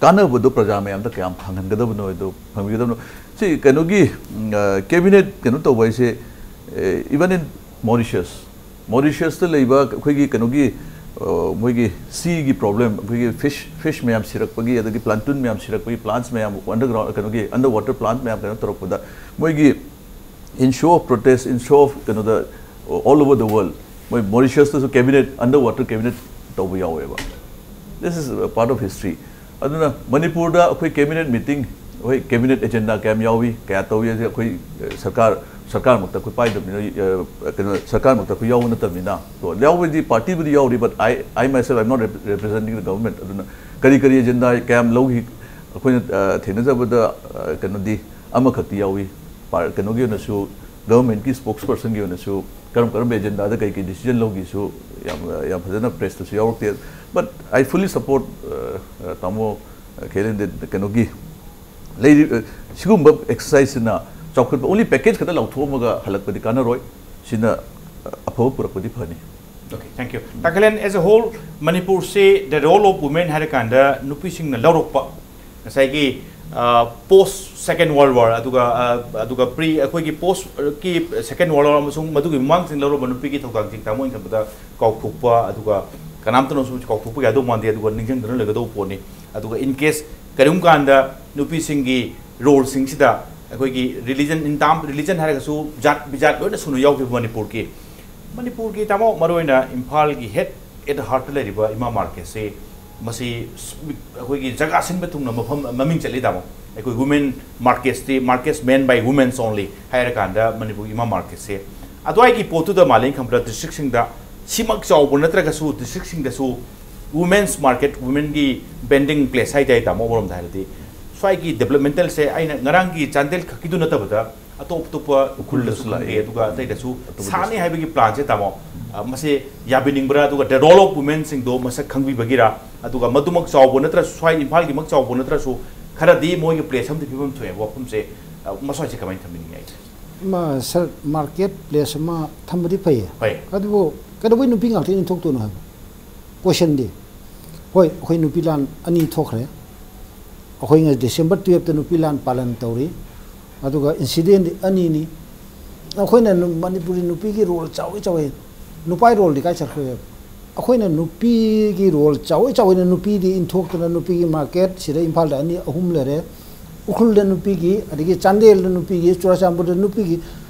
ꯀꯥꯟꯅꯕꯗꯣ ꯄ꯭ꯔꯖꯥ ꯃꯌꯥꯝꯗ ꯀꯌꯥꯝ ꯐꯪꯍꯟꯒꯗꯕꯅꯣ ꯍꯥꯏꯗꯣ ꯐꯪꯕꯤꯒꯗꯕꯅꯣ꯫ ꯁꯤ ꯀꯩꯅꯣꯒꯤ cabinet ꯀꯩꯅꯣ ꯇꯧꯕ ꯍꯥꯏꯁꯦ, even in Mauritius, Mauritiusꯇ ꯂꯩꯕ ꯑꯩꯈꯣꯏꯒꯤ ꯀꯩꯅꯣꯒꯤ ꯃꯣꯏꯒꯤ seaꯒꯤ problem, ꯑꯩꯈꯣꯏꯒꯤ fish fish ꯃꯌꯥꯝ ꯁꯤꯔꯛꯄꯒꯤ, ꯑꯗꯒꯤ plankton ꯃꯌꯥꯝ ꯁꯤꯔꯛꯄꯒꯤ, plants ꯃꯌꯥꯝ underground ꯀꯩꯅꯣꯒꯤ underwater plant ꯃꯌꯥꯝ ꯀꯩꯅꯣ ꯇꯧꯔꯛꯄꯗ ꯃꯣꯏꯒꯤ in show of protest, in show of ꯀꯩꯅꯣꯗ all over the world ꯃꯣꯏ Mauritiusꯇꯁꯨ cabinet, underwater cabinet ꯇꯧꯕ ꯌꯥꯎꯋꯦꯕ꯫ This is part of history. ꯑꯗꯨꯅ ꯃꯅꯤꯄꯨꯔꯗ ꯑꯩꯈꯣꯏ cabinet meeting, ꯍꯣꯏ, cabinet agenda ꯀꯌꯥꯝ ꯌꯥꯎꯏ, ꯀꯌꯥ ꯇꯧꯏ ꯍꯥꯏꯁꯦ ꯑꯩꯈꯣꯏ ꯁꯔꯀꯥꯔ ꯁꯔꯀꯥꯔꯃꯛꯇ ꯑꯩꯈꯣꯏ ꯄꯥꯏꯗꯕꯅꯤꯅ, ꯀꯩꯅꯣ, ꯁꯔꯀꯥꯔꯃꯛꯇ ꯑꯩꯈꯣꯏ ꯌꯥꯎꯕ ꯅꯠꯇꯕꯅꯤꯅ꯫ ꯌꯥꯎꯕꯗꯤ partyꯕꯨꯗꯤ ꯌꯥꯎꯔꯤ, but I I myself, I'm not representing the government. ꯑꯗꯨꯅ ꯀꯔꯤ ꯀꯔꯤ agenda ꯀꯌꯥꯝ ꯂꯧꯈꯤ ꯑꯩꯈꯣꯏꯅ ꯊꯦꯡꯅꯖꯕꯗ, ꯀꯩꯅꯣꯗꯤ ꯑꯃꯈꯛꯇꯤ ꯌꯥꯎꯏ꯫ ꯀꯩꯅꯣꯒꯤ ꯑꯣꯏꯅꯁꯨ, governmentꯀꯤ spokespersonꯒꯤ ꯑꯣꯏꯅꯁꯨ ꯀꯔꯝ ꯀꯔꯝꯕ agendaꯗ ꯀꯩ ꯀꯩ decision ꯂꯧꯈꯤꯁꯨ ꯌꯥꯝ ꯌꯥꯝ ꯐꯖꯅ pressꯇꯁꯨ ꯌꯥꯎꯔꯛꯇꯦ꯫ But I fully support ꯇꯥꯃꯣ ꯈꯦꯂꯦꯟꯗꯦ ꯀꯩꯅꯣꯒꯤ ꯂꯩꯔꯤ꯫ ꯁꯤꯒꯨꯝꯕ exerciseꯁꯤꯅ ꯆꯥꯎꯈꯠꯄ, only package ꯈꯛꯇ ꯂꯧꯊꯣꯛꯑꯝꯃꯒ ꯍꯜꯂꯛꯄꯗꯤ ꯀꯥꯟꯅꯔꯣꯏ꯫ ꯁꯤꯅ ꯑꯐꯕ ꯄꯨꯔꯛꯄꯗꯤ ꯐꯅꯤ꯫ Okay, thank you. ꯇꯥꯀꯂꯦꯟ, as a whole, ꯃꯅꯤꯄꯨꯔꯁꯤ the role of women ꯍꯥꯏꯔꯀꯥꯟꯗ ꯅꯨꯄꯤꯁꯤꯡꯅ ꯂꯧꯔꯛꯄ ꯉꯁꯥꯏꯒꯤ post Second World War ꯑꯗꯨꯒ ꯑꯗꯨꯒ pre ꯑꯩꯈꯣꯏꯒꯤ postꯀꯤ Second World War ꯑꯃꯁꯨꯡ ꯃꯗꯨꯒꯤ ꯃꯃꯥꯡꯁꯤꯡ ꯂꯧꯔꯝꯕ ꯅꯨꯄꯤꯒꯤ ꯊꯧꯗꯥꯡꯁꯤꯡ ꯇꯥꯃꯣ ꯑꯩꯅ ꯈꯟꯕꯗ ꯀꯥꯎꯊꯣꯛꯄ ꯑꯗꯨꯒ ꯀꯅꯥꯝꯇꯅꯁꯨ ꯀꯥꯎꯊꯣꯛꯄ ꯌꯥꯗꯧ ꯃꯥꯟꯗꯦ꯫ ꯑꯗꯨꯒ ꯅꯤꯡꯁꯤꯡꯗꯨꯅ ꯂꯩꯒꯗꯧꯕ ꯄꯣꯠꯅꯤ꯫ ꯑꯗꯨꯒ in case ꯀꯔꯤꯒꯨꯝꯕ ꯀꯥꯟꯗ ꯅꯨꯄꯤꯁꯤꯡꯒꯤ roleꯁꯤꯡꯁꯤꯗ ꯑꯩꯈꯣꯏꯒꯤ religion, in term religion ꯍꯥꯏꯔꯒꯁꯨ ꯖꯥꯠ ꯕꯤꯖꯥꯠ ꯂꯣꯏꯅ ꯁꯨꯅ ꯌꯥꯎꯈꯤꯕ ꯃꯅꯤꯄꯨꯔꯒꯤ ꯃꯅꯤꯄꯨꯔꯒꯤ ꯇꯥꯃꯣ ꯃꯔꯨꯑꯣꯏꯅ ꯏꯝꯐꯥꯜꯒꯤ head at heartꯇ ꯂꯩꯔꯤꯕ ꯏꯃꯥ marketꯁꯤ ꯃꯁꯤ ꯑꯩꯈꯣꯏꯒꯤ ꯖꯒꯥ ꯁꯤꯟꯕ ꯊꯨꯡꯅ ꯃꯐꯝ ꯃꯃꯤꯡ ꯆꯠꯂꯤ ꯇꯥꯃꯣ꯫ ꯑꯩꯈꯣꯏ women marketsꯇꯤ markets manned by women's only ꯍꯥꯏꯔꯀꯥꯟꯗ ꯃꯅꯤꯄꯨꯔꯒꯤ ꯏꯃꯥ marketꯁꯦ ꯑꯗꯨꯋꯥꯏꯒꯤ ꯄꯣꯠꯇꯨꯗ ꯃꯥꯂꯦꯝ ꯈꯪꯕꯗ districtꯁꯤꯡꯗ ꯁꯤꯃꯛ ꯆꯥꯎꯕ ꯅꯠꯇ꯭ꯔꯒꯁꯨ districtꯁꯤꯡꯗꯁꯨ women's market, womenꯒꯤ vending place ꯍꯥꯏꯇꯥꯔꯦ ꯇꯥꯃꯣ ꯑꯃꯔꯣꯝꯗ ꯍꯥꯏꯔꯗꯤ꯫ ꯁ꯭ꯋꯥꯏꯒꯤ developmentalꯁꯦ ꯑꯩꯅ ꯉꯔꯥꯡꯒꯤ ꯆꯥꯟꯗꯦꯜ ꯈꯛꯀꯤꯗꯨ ꯅꯠꯇꯕꯗ ꯑꯇꯣꯞ ꯑꯇꯣꯞꯄ ꯎꯈ꯭ꯔꯨꯜꯗꯁꯨ ꯈꯪꯗꯦ, ꯑꯗꯨꯒ ꯑꯇꯩꯗꯁꯨ ꯁꯥꯅꯤ ꯍꯥꯏꯕꯒꯤ planꯁꯦ ꯇꯥꯃꯣ, ꯃꯁꯦ ꯌꯥꯕꯤꯅꯤꯡꯕ꯭ꯔꯥ? ꯑꯗꯨꯒ the role of womenꯁꯤꯡꯗꯣ ꯃꯁꯛ ꯈꯪꯕꯤꯕꯒꯤꯔꯥ? ꯑꯗꯨꯒ ꯃꯗꯨꯃꯛ ꯆꯥꯎꯕ ꯅꯠꯇ꯭ꯔꯁꯨ, ꯁ꯭ꯋꯥꯏ ꯏꯝꯐꯥꯜꯒꯤꯃꯛ ꯆꯥꯎꯕ ꯅꯠꯇ꯭ꯔꯁꯨ ꯈꯔꯗꯤ ꯃꯣꯏꯒꯤ place ꯑꯃꯗꯤ ꯄꯤꯐꯝ ꯊꯣꯛꯑꯦ꯫ ꯋꯥꯐꯝꯁꯦ ꯃꯁ꯭ꯋꯥꯏꯁꯦ ꯀꯃꯥꯏꯅ ꯊꯝꯕꯤꯅꯤꯡꯉꯤ ꯑꯩꯁꯦ? ꯃꯥ ꯁꯥꯔ, ꯃꯥꯔꯀꯦꯠ ꯄ꯭ꯂꯦꯁ ꯑꯃ ꯊꯝꯕꯗꯤ ꯐꯩꯌꯦ꯫ ꯍꯣꯏ꯫ ꯑꯗꯨꯕꯨ ꯀꯩꯗꯧꯕꯩ ꯅꯨꯄꯤ ꯉꯥꯛꯇ ꯏꯟꯊꯣꯛꯇꯣꯏꯅꯣ ꯍꯥꯏꯕ ꯀꯣꯏꯁꯟꯗꯤ? ꯍꯣꯏ, ꯑꯩꯈꯣꯏ ꯅꯨꯄꯤ ꯂꯥꯟ ꯑꯅꯤ ꯊꯣꯛꯈ꯭ꯔꯦ꯫ ꯑꯩꯈꯣꯏ ꯉꯁꯤ ꯗꯤꯁꯦꯝꯕꯔ ꯇꯨꯌꯦꯞꯇ ꯅꯨꯄꯤ ꯂꯥꯟ ꯄꯥꯂꯟ ꯇꯧꯔꯤ꯫ ꯑꯗꯨꯒ ꯏꯟꯁꯤꯗꯦꯟꯗꯤ ꯑꯅꯤꯅꯤ꯫ ꯑꯩꯈꯣꯏꯅ ꯅꯨ-, ꯃꯅꯤꯄꯨꯔꯤ ꯅꯨꯄꯤꯒꯤ ꯔꯣꯜ ꯆꯥꯎꯏ ꯆꯥꯎꯏ꯫ ꯅꯨꯄꯥꯒꯤ ꯔꯣꯜꯗꯤ ꯀꯥꯏ ꯆꯠꯈ꯭ꯔꯒꯦ? ꯑꯩꯈꯣꯏꯅ ꯅꯨꯄꯤꯒꯤ ꯔꯣꯜ ꯆꯥꯎꯏ ꯆꯥꯎꯏꯅ ꯅꯨꯄꯤꯗꯤ ꯏꯟꯊꯣꯛꯇꯅ ꯅꯨꯄꯤꯒꯤ ꯃꯥꯔꯀꯦꯠ ꯁꯤꯗ ꯏꯝꯐꯥꯜꯗ ꯑꯅꯤ ꯑꯍꯨꯝ ꯂꯩꯔꯦ꯫ ꯎꯈ꯭ꯔꯨꯜꯗ ꯅꯨꯄꯤꯒꯤ, ꯑꯗꯒꯤ ꯆꯥꯟꯗꯦꯜꯗ ꯅꯨꯄꯤꯒꯤ, ꯆꯨꯔꯥꯆꯥꯟꯄꯨꯔꯗ ꯅꯨꯄꯤꯒꯤ꯫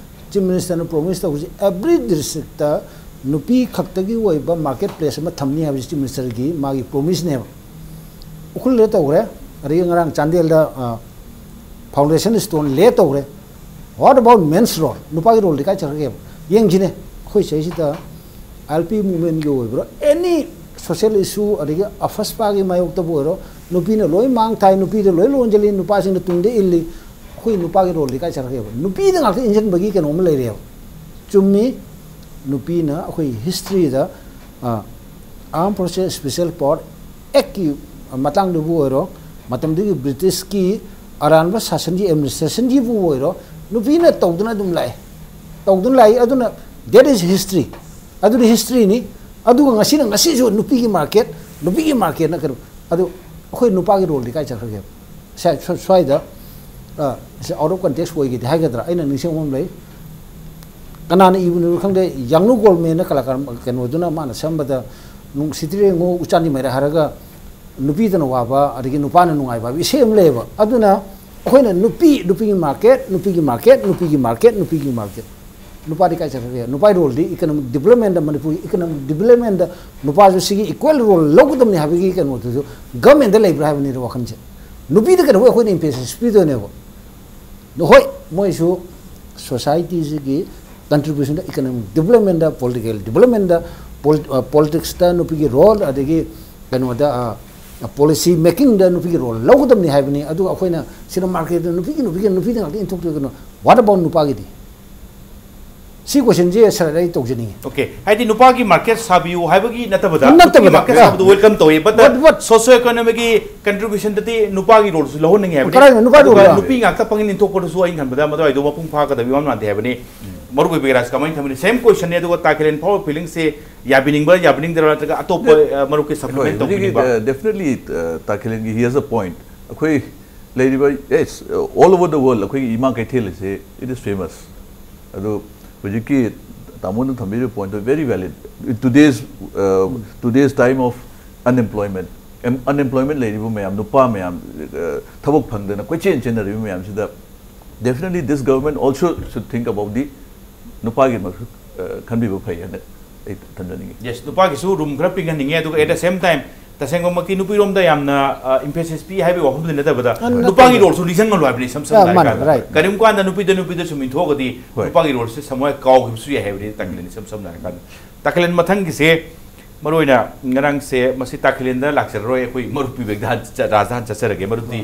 ꯆꯤꯐ ꯃꯤꯅꯤꯁꯇꯔꯅ ꯄ꯭ꯔꯣꯃꯤꯁ ꯇꯧꯕꯁꯤ ꯑꯦꯕ꯭ꯔꯤ ꯗꯤꯁꯇ꯭ꯔꯤꯛꯇ ꯅꯨꯄꯤ ꯈꯛꯇꯒꯤ ꯑꯣꯏꯕ ꯃꯥꯔꯀꯦꯠ ꯄ꯭ꯂꯦꯁ ꯑꯃ ꯊꯝꯅꯤ ꯍꯥꯏꯕꯁꯤ ꯆꯤꯐ ꯃꯤꯅꯤꯁꯇꯔꯒꯤ ꯃꯥꯒꯤ ꯄ꯭ꯔꯣꯃꯤꯁꯅꯦꯕ꯫ ꯎꯈ꯭ꯔꯨꯜꯗ ꯇꯧꯈ꯭ꯔꯦ, ꯑꯗꯒꯤ ꯉꯔꯥꯡ ꯆꯥꯟꯗꯦꯜꯗ, ꯑ, ꯐꯥꯎꯟꯗꯦꯁꯟ ꯁ꯭ꯇꯣꯟ ꯂꯦ ꯇꯧꯈ꯭ꯔꯦ꯫ What about men's role? ꯅꯨꯄꯥꯒꯤ ꯔꯣꯜꯗꯤ ꯀꯥꯏ ꯆꯠꯈ꯭ꯔꯒꯦꯕ? ꯌꯦꯡꯁꯤꯅꯦ, ꯑꯩꯈꯣꯏ ꯁꯤꯗꯩꯁꯤꯗ ꯑꯦꯜ ꯄꯤ ꯃꯨꯚꯃꯦꯟꯒꯤ ꯑꯣꯏꯕ꯭ꯔꯣ, ꯑꯦꯅꯤ ꯁꯣꯁꯤꯌꯦꯜ ꯏꯁꯨ, ꯑꯗꯒꯤ ꯑꯐꯁꯄꯥꯒꯤ ꯃꯥꯌꯣꯛꯇꯕꯨ ꯑꯣꯏꯔꯣ, ꯅꯨꯄꯤꯅ ꯂꯣꯏ ꯃꯥꯡ ꯊꯥꯏ, ꯅꯨꯄꯤꯗ ꯂꯣꯏ ꯂꯣꯟꯁꯤꯜꯂꯤ, ꯅꯨꯄꯥꯁꯤꯡꯅ ꯇꯨꯡꯗ ꯏꯜꯂꯤ꯫ ꯑꯩꯈꯣꯏ ꯅꯨꯄꯥꯒꯤ ꯔꯣꯜꯗꯤ ꯀꯥꯏ ꯆꯠꯈ꯭ꯔꯒꯦꯕ? ꯅꯨꯄꯤꯗ ꯉꯥꯛꯇ ꯏꯟꯁꯤꯟꯕꯒꯤ ꯀꯩꯅꯣꯝꯃ ꯂꯩꯔꯦꯕ꯫ ꯆꯨꯝꯃꯤ, ꯅꯨꯄꯤꯅ ꯑꯩꯈꯣꯏ ꯍꯤꯁꯇ꯭ꯔꯤꯗ, ꯑꯥꯔꯝ ꯐꯣꯔꯁꯦꯁ ꯁ꯭ꯄꯦꯁꯦꯜ ꯄꯥꯋꯔ ꯑꯦꯛꯀꯤ ꯃꯇꯥꯡꯗꯕꯨ ꯑꯣꯏꯔꯣ, ꯃꯇꯝꯗꯨꯒꯤ ꯕ꯭ꯔꯤꯇꯤꯁꯀꯤ ꯑꯔꯥꯟꯕ ꯁꯥꯁꯟꯒꯤ ꯑꯦꯗꯃꯤꯅꯤꯁꯇ꯭ꯔꯦꯁꯟꯒꯤꯕꯨ ꯑꯣꯏꯔꯣ, ꯅꯨꯄꯤꯅ ꯇꯧꯗꯨꯅ ꯑꯗꯨꯝ ꯂꯥꯛꯑꯦ, ꯇꯧꯗꯨꯅ ꯂꯥꯛꯏ꯫ ꯑꯗꯨꯅ that is history, ꯑꯗꯨꯗꯤ ꯍꯤꯁꯇ꯭ꯔꯤꯅꯤ꯫ ꯑꯗꯨꯒ ꯉꯁꯤꯅ, ꯉꯁꯤꯁꯨ ꯅꯨꯄꯤꯒꯤ ꯃꯥꯔꯀꯦꯠ, ꯅꯨꯄꯤꯒꯤ ꯃꯥꯔꯀꯦꯠꯅ ꯀꯩꯅꯣ, ꯑꯗꯨ ꯑꯩꯈꯣꯏ ꯅꯨꯄꯥꯒꯤ ꯔꯣꯜꯗꯤ ꯀꯥꯏ ꯆꯠꯈ꯭ꯔꯒꯦꯕ? ꯁ꯭ꯋꯥꯏ-, ꯁ꯭ꯋꯥꯏ-, ꯁ꯭ꯋꯥꯏꯗ, ꯑ, ꯁꯤ ꯑꯥꯎꯠ ꯑꯣꯐ ꯀꯟꯇꯦꯛꯁ ꯑꯣꯏꯈꯤꯗꯦ ꯍꯥꯏꯒꯗ꯭ꯔꯥ, ꯑꯩꯅ ꯅꯤꯡꯁꯤꯡꯕ ꯑꯃ ꯂꯩ꯫ ꯀꯅꯥꯅ ꯏꯕꯅꯣ ꯈꯪꯗꯦ, ꯌꯥꯡꯂꯨ ꯒꯣꯜꯃꯦꯟꯅ ꯀꯂꯥꯀꯥꯔ ꯀꯩꯅꯣꯗꯨꯅ ꯃꯥꯅ ꯁꯦꯝꯕꯗ, "ꯅꯨꯡꯁꯤꯇ꯭ꯔꯦ ꯉꯣ ꯎꯆꯥꯟꯗꯤ ꯃꯩꯔꯥ" ꯍꯥꯏꯔꯒ, ꯅꯨꯄꯤꯗꯅ ꯋꯥꯕ ꯑꯗꯒꯤ ꯅꯨꯄꯥꯅ ꯅꯨꯡꯉꯥꯏꯕ ꯍꯥꯏꯕ ꯏꯁꯩ ꯑꯃ ꯂꯩꯌꯦꯕ꯫ ꯑꯗꯨꯅ ꯑꯩꯈꯣꯏꯅ ꯅꯨꯄꯤ, ꯅꯨꯄꯤꯒꯤ ꯃꯥꯔꯀꯦꯠ, ꯅꯨꯄꯤꯒꯤ ꯃꯥꯔꯀꯦꯠ, ꯅꯨꯄꯤꯒꯤ ꯃꯥꯔꯀꯦꯠ, ꯅꯨꯄꯤꯒꯤ ꯃꯥꯔꯀꯦꯠ꯫ ꯅꯨꯄꯥꯗꯤ ꯀꯥꯏ ꯆꯠꯈ꯭ꯔꯒꯦ? ꯅꯨꯄꯥꯒꯤ ꯔꯣꯜꯗꯤ ꯏꯀꯅꯣꯃꯤꯛ ꯗꯤꯕꯂꯞꯃꯦꯟꯗ, ꯃꯅꯤꯄꯨꯔꯒꯤ ꯏꯀꯅꯣꯃꯤꯛ ꯗꯤꯕꯂꯞꯃꯦꯟꯗ ꯅꯨꯄꯥꯁꯨ ꯁꯤꯒꯤ ꯏꯀ꯭ꯋꯦꯜ ꯔꯣꯜ ꯂꯧꯒꯗꯕꯅꯤ ꯍꯥꯏꯕꯒꯤ ꯀꯩꯅꯣꯗꯨꯁꯨ ꯒꯃꯦꯟꯗ ꯂꯩꯕ꯭ꯔꯥ ꯍꯥꯏꯕꯅꯤꯗ ꯋꯥꯈꯜꯁꯦ꯫ ꯅꯨꯄꯤꯗ ꯀꯩꯗꯧꯕꯩ ꯑꯩꯈꯣꯏꯅ ꯏꯝꯄꯦꯁꯟꯁ ꯄꯤꯗꯣꯏꯅꯦꯕ? ꯍꯣꯏ, ꯃꯣꯏꯁꯨ ꯁꯣꯁꯥꯏꯇꯤꯁꯤꯒꯤ ꯀꯟꯇ꯭ꯔꯤꯕ꯭ꯌꯨꯁꯟꯗ, ꯏꯀꯅꯣꯃꯤꯛ ꯗꯤꯕꯂꯞꯃꯦꯟꯗ, ꯄꯣꯂꯤꯇꯤꯀꯦꯜ ꯗꯤꯕꯂꯞꯃꯦꯟꯗ, ꯄꯣꯜ-, ꯑ, ꯄꯣꯂꯤꯇꯤꯛꯁꯇ ꯅꯨꯄꯤꯒꯤ ꯔꯣꯜ, ꯑꯗꯒꯤ ꯀꯩꯅꯣꯗ, ꯑ, ꯄꯣꯂꯤꯁꯤ ꯃꯦꯀꯤꯡꯗ ꯅꯨꯄꯤꯒꯤ ꯔꯣꯜ ꯂꯧꯒꯗꯕꯅꯤ ꯍꯥꯏꯕꯅꯤ꯫ ꯑꯗꯨꯒ ꯑꯩꯈꯣꯏꯅ ꯁꯤꯗ ꯃꯥꯔꯀꯦꯠꯇ ꯅꯨꯄꯤꯒꯤ, ꯅꯨꯄꯤꯒꯤ, ꯅꯨꯄꯤꯗ ꯉꯥꯛꯇ ꯏꯟꯊꯣꯛꯇꯣꯏ ꯀꯩꯅꯣ? What about ꯅꯨꯄꯥꯒꯤꯗꯤ? ꯁꯤ ꯀꯣꯏꯁꯟꯁꯦ ꯁꯥꯔꯗ ꯑꯩ ꯇꯧꯖꯅꯤꯡꯉꯤ꯫ Okay, ꯍꯥꯏꯗꯤ ꯅꯨꯄꯥꯒꯤ ꯃꯥꯔꯀꯦꯠ ꯁꯥꯕꯤꯌꯨ ꯍꯥꯏꯕꯒꯤ ꯅꯠꯇꯕꯗ, ꯅꯠꯇꯕꯗ, ꯅꯨꯄꯤꯒꯤ ꯃꯥꯔꯀꯦꯠ yeah. ꯁꯥꯕꯗꯨ ꯋꯦꯜꯀꯝ ꯇꯧꯋꯤ, but But, but socio economicꯒꯤ contributionꯗꯗꯤ ꯅꯨꯄꯥꯒꯤ ꯔꯣꯜꯁꯨ ꯂꯧꯍꯟꯅꯤꯡꯉꯦ ꯍꯥꯏꯕꯅꯤ꯫ ꯀꯗꯥꯏꯗ ꯅꯨꯄꯥꯒꯤ ꯑꯗꯨꯒ ꯔꯣꯜ? ꯅꯨꯄꯤ ꯉꯥꯛꯇ ꯄꯪꯏꯟ ꯏꯟꯊꯣꯛꯄꯗꯨꯁꯨ ꯑꯩꯅ ꯈꯟꯕꯗ ꯃꯗꯨꯋꯥꯏꯗꯣ ꯃꯄꯨꯡ ꯐꯥꯒꯗꯕ ꯏꯃꯥꯟ ꯃꯥꯟꯗꯦ ꯍꯥꯏꯕꯅꯤ꯫ ꯃꯔꯨꯞ ꯑꯣꯏꯕꯤꯒꯦꯔꯥꯁ ꯀꯃꯥꯏꯅ ꯊꯝꯕꯤꯅꯤ? Same questionꯅꯦ, ꯑꯗꯨꯒ ꯇꯥ ꯈꯦꯂꯦꯟ ꯐꯥꯎꯕ feelingꯁꯦ ꯌꯥꯕꯤꯅꯤꯡꯕ ꯌꯥꯕꯤꯅꯤꯡꯗꯕ꯭ꯔꯥ, ꯅꯠꯇ꯭ꯔꯒ ꯑꯇꯣꯞꯄ ꯑ, ꯃꯔꯨꯞꯀꯤ supplement ꯇꯧꯕꯤꯅꯤꯡꯕ? Definitely, ꯇꯥ ꯈꯦꯂꯦꯟꯒꯤ he has a point. ꯑꯩꯈꯣꯏ ꯂꯩꯔꯤꯕ, yes, all over the world ꯑꯩꯈꯣꯏꯒꯤ ꯏꯃꯥ ꯀꯩꯊꯦꯜ ꯑꯁꯦ it is famous. ꯑꯗꯨ ꯍꯧꯖꯤꯛꯀꯤ ꯇꯥꯃꯣꯅ ꯊꯝꯕꯤꯔꯤꯕ pointꯇꯣ very valid. Today's, uh, today's time of unemployment, unemployment ꯂꯩꯔꯤꯕ ꯃꯌꯥꯝ, ꯅꯨꯄꯥ ꯃꯌꯥꯝ, uh, ꯊꯕꯛ ꯐꯪꯗꯅ ꯀꯣꯏꯆꯦꯟ ꯆꯦꯟꯅꯔꯤꯕ ꯃꯌꯥꯝꯁꯤꯗ, definitely this government also should think about the ꯅꯨꯄꯥꯒꯤ ꯃꯈꯜ, uh, ꯈꯟꯕꯤꯕ ꯐꯩ ꯍꯥꯏꯅ ꯑꯩ ꯊꯝꯖꯅꯤꯡꯉꯤ꯫ Yes, ꯅꯨꯄꯥꯒꯤꯁꯨ ꯔꯨꯝ ꯈꯔ ꯄꯤꯡꯍꯟꯅꯤꯡꯉꯦ, ꯑꯗꯨꯒ at the same time ꯇꯁꯦꯡꯕꯃꯛꯀꯤ ꯅꯨꯄꯤꯔꯣꯝꯗ ꯌꯥꯝꯅ emphasis ꯄꯤ ꯍꯥꯏꯕꯒꯤ ꯋꯥꯐꯝꯗꯤ ꯅꯠꯇꯕꯗ, ꯅꯠꯇꯦ꯫ ꯅꯨꯄꯥꯒꯤ ꯔꯣꯜꯁꯨ ꯅꯤꯡꯁꯤꯡꯍꯜꯂꯨ ꯍꯥꯏꯕꯅꯤ꯫ ꯏꯁꯝ ꯁꯝꯅ Yeah, ꯃꯥꯅꯦ, ꯍꯥꯏꯔꯀꯥꯟꯗ right. ꯀꯔꯤꯒꯨꯝꯕ ꯀꯥꯟꯗ ꯅꯨꯄꯤꯗ ꯅꯨꯄꯤꯗ ꯁꯨꯝ ꯏꯟꯊꯣꯛꯑꯒꯗꯤ ꯍꯣꯏ꯫ ꯅꯨꯄꯥꯒꯤ ꯔꯣꯜꯁꯦ ꯁꯃꯣꯏ ꯀꯥꯎꯈꯤꯕꯁꯨ ꯌꯥꯏ ꯍꯥꯏꯕꯅꯤ꯫ ꯇꯥ ꯈꯦꯂꯦꯟ, ꯏꯁꯝ ꯁꯝꯅ ꯍꯥꯏꯔꯀꯥꯟꯗ ꯇꯥ ꯈꯦꯂꯦꯟ ꯃꯊꯪꯒꯤꯁꯦ ꯃꯔꯨꯑꯣꯏꯅ ꯉꯔꯥꯡꯁꯦ, ꯃꯁꯤ ꯇꯥ ꯈꯦꯂꯦꯟꯗ ꯂꯥꯛꯆꯔꯔꯣꯏ, ꯑꯩꯈꯣꯏ ꯃꯔꯨꯞ ꯕꯤꯕꯦꯛꯇ ꯍꯥꯟ ꯆ-, ꯔꯥꯖꯗ ꯍꯥꯟ ꯆꯠꯆꯔꯒꯦ꯫ ꯃꯔꯨꯞꯇꯤ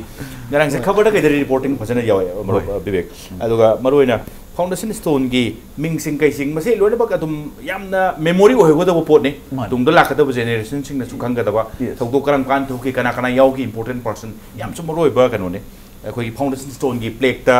ꯉꯔꯥꯡꯁꯦ ꯈꯕꯔꯗ ꯀꯩꯗ ꯔꯤꯄꯣꯔꯇꯤꯡ ꯐꯖꯅ ꯌꯥꯎꯋꯦ, ꯃꯔꯨꯞ ꯍꯣꯏ꯫ ꯕꯤꯕꯦꯛ꯫ ꯑꯗꯨꯒ ꯃꯔꯨꯑꯣꯏꯅ foundation stoneꯒꯤ ꯃꯤꯡꯁꯤꯡ ꯀꯩꯁꯤꯡ ꯃꯁꯤ ꯂꯣꯏꯅꯃꯛ ꯑꯗꯨꯝ ꯌꯥꯝꯅ memory ꯑꯣꯏꯍꯧꯒꯗꯕ ꯄꯣꯠꯅꯤ꯫ ꯃꯥꯅꯤ꯫ ꯇꯨꯡꯗ ꯂꯥꯛꯀꯗꯕ generationꯁꯤꯡꯅꯁꯨ ꯈꯪꯒꯗꯕ Yes. ꯊꯧꯗꯣꯛ ꯀꯔꯝ ꯀꯥꯟꯗ ꯊꯣꯛꯈꯤ, ꯀꯅꯥ ꯀꯅꯥ ꯌꯥꯎꯈꯤ, important person, ꯌꯥꯝꯁꯨ ꯃꯔꯨꯑꯣꯏꯕ ꯀꯩꯅꯣꯅꯤ꯫ ꯑꯩꯈꯣꯏꯒꯤ foundation stoneꯒꯤ plaqueꯇ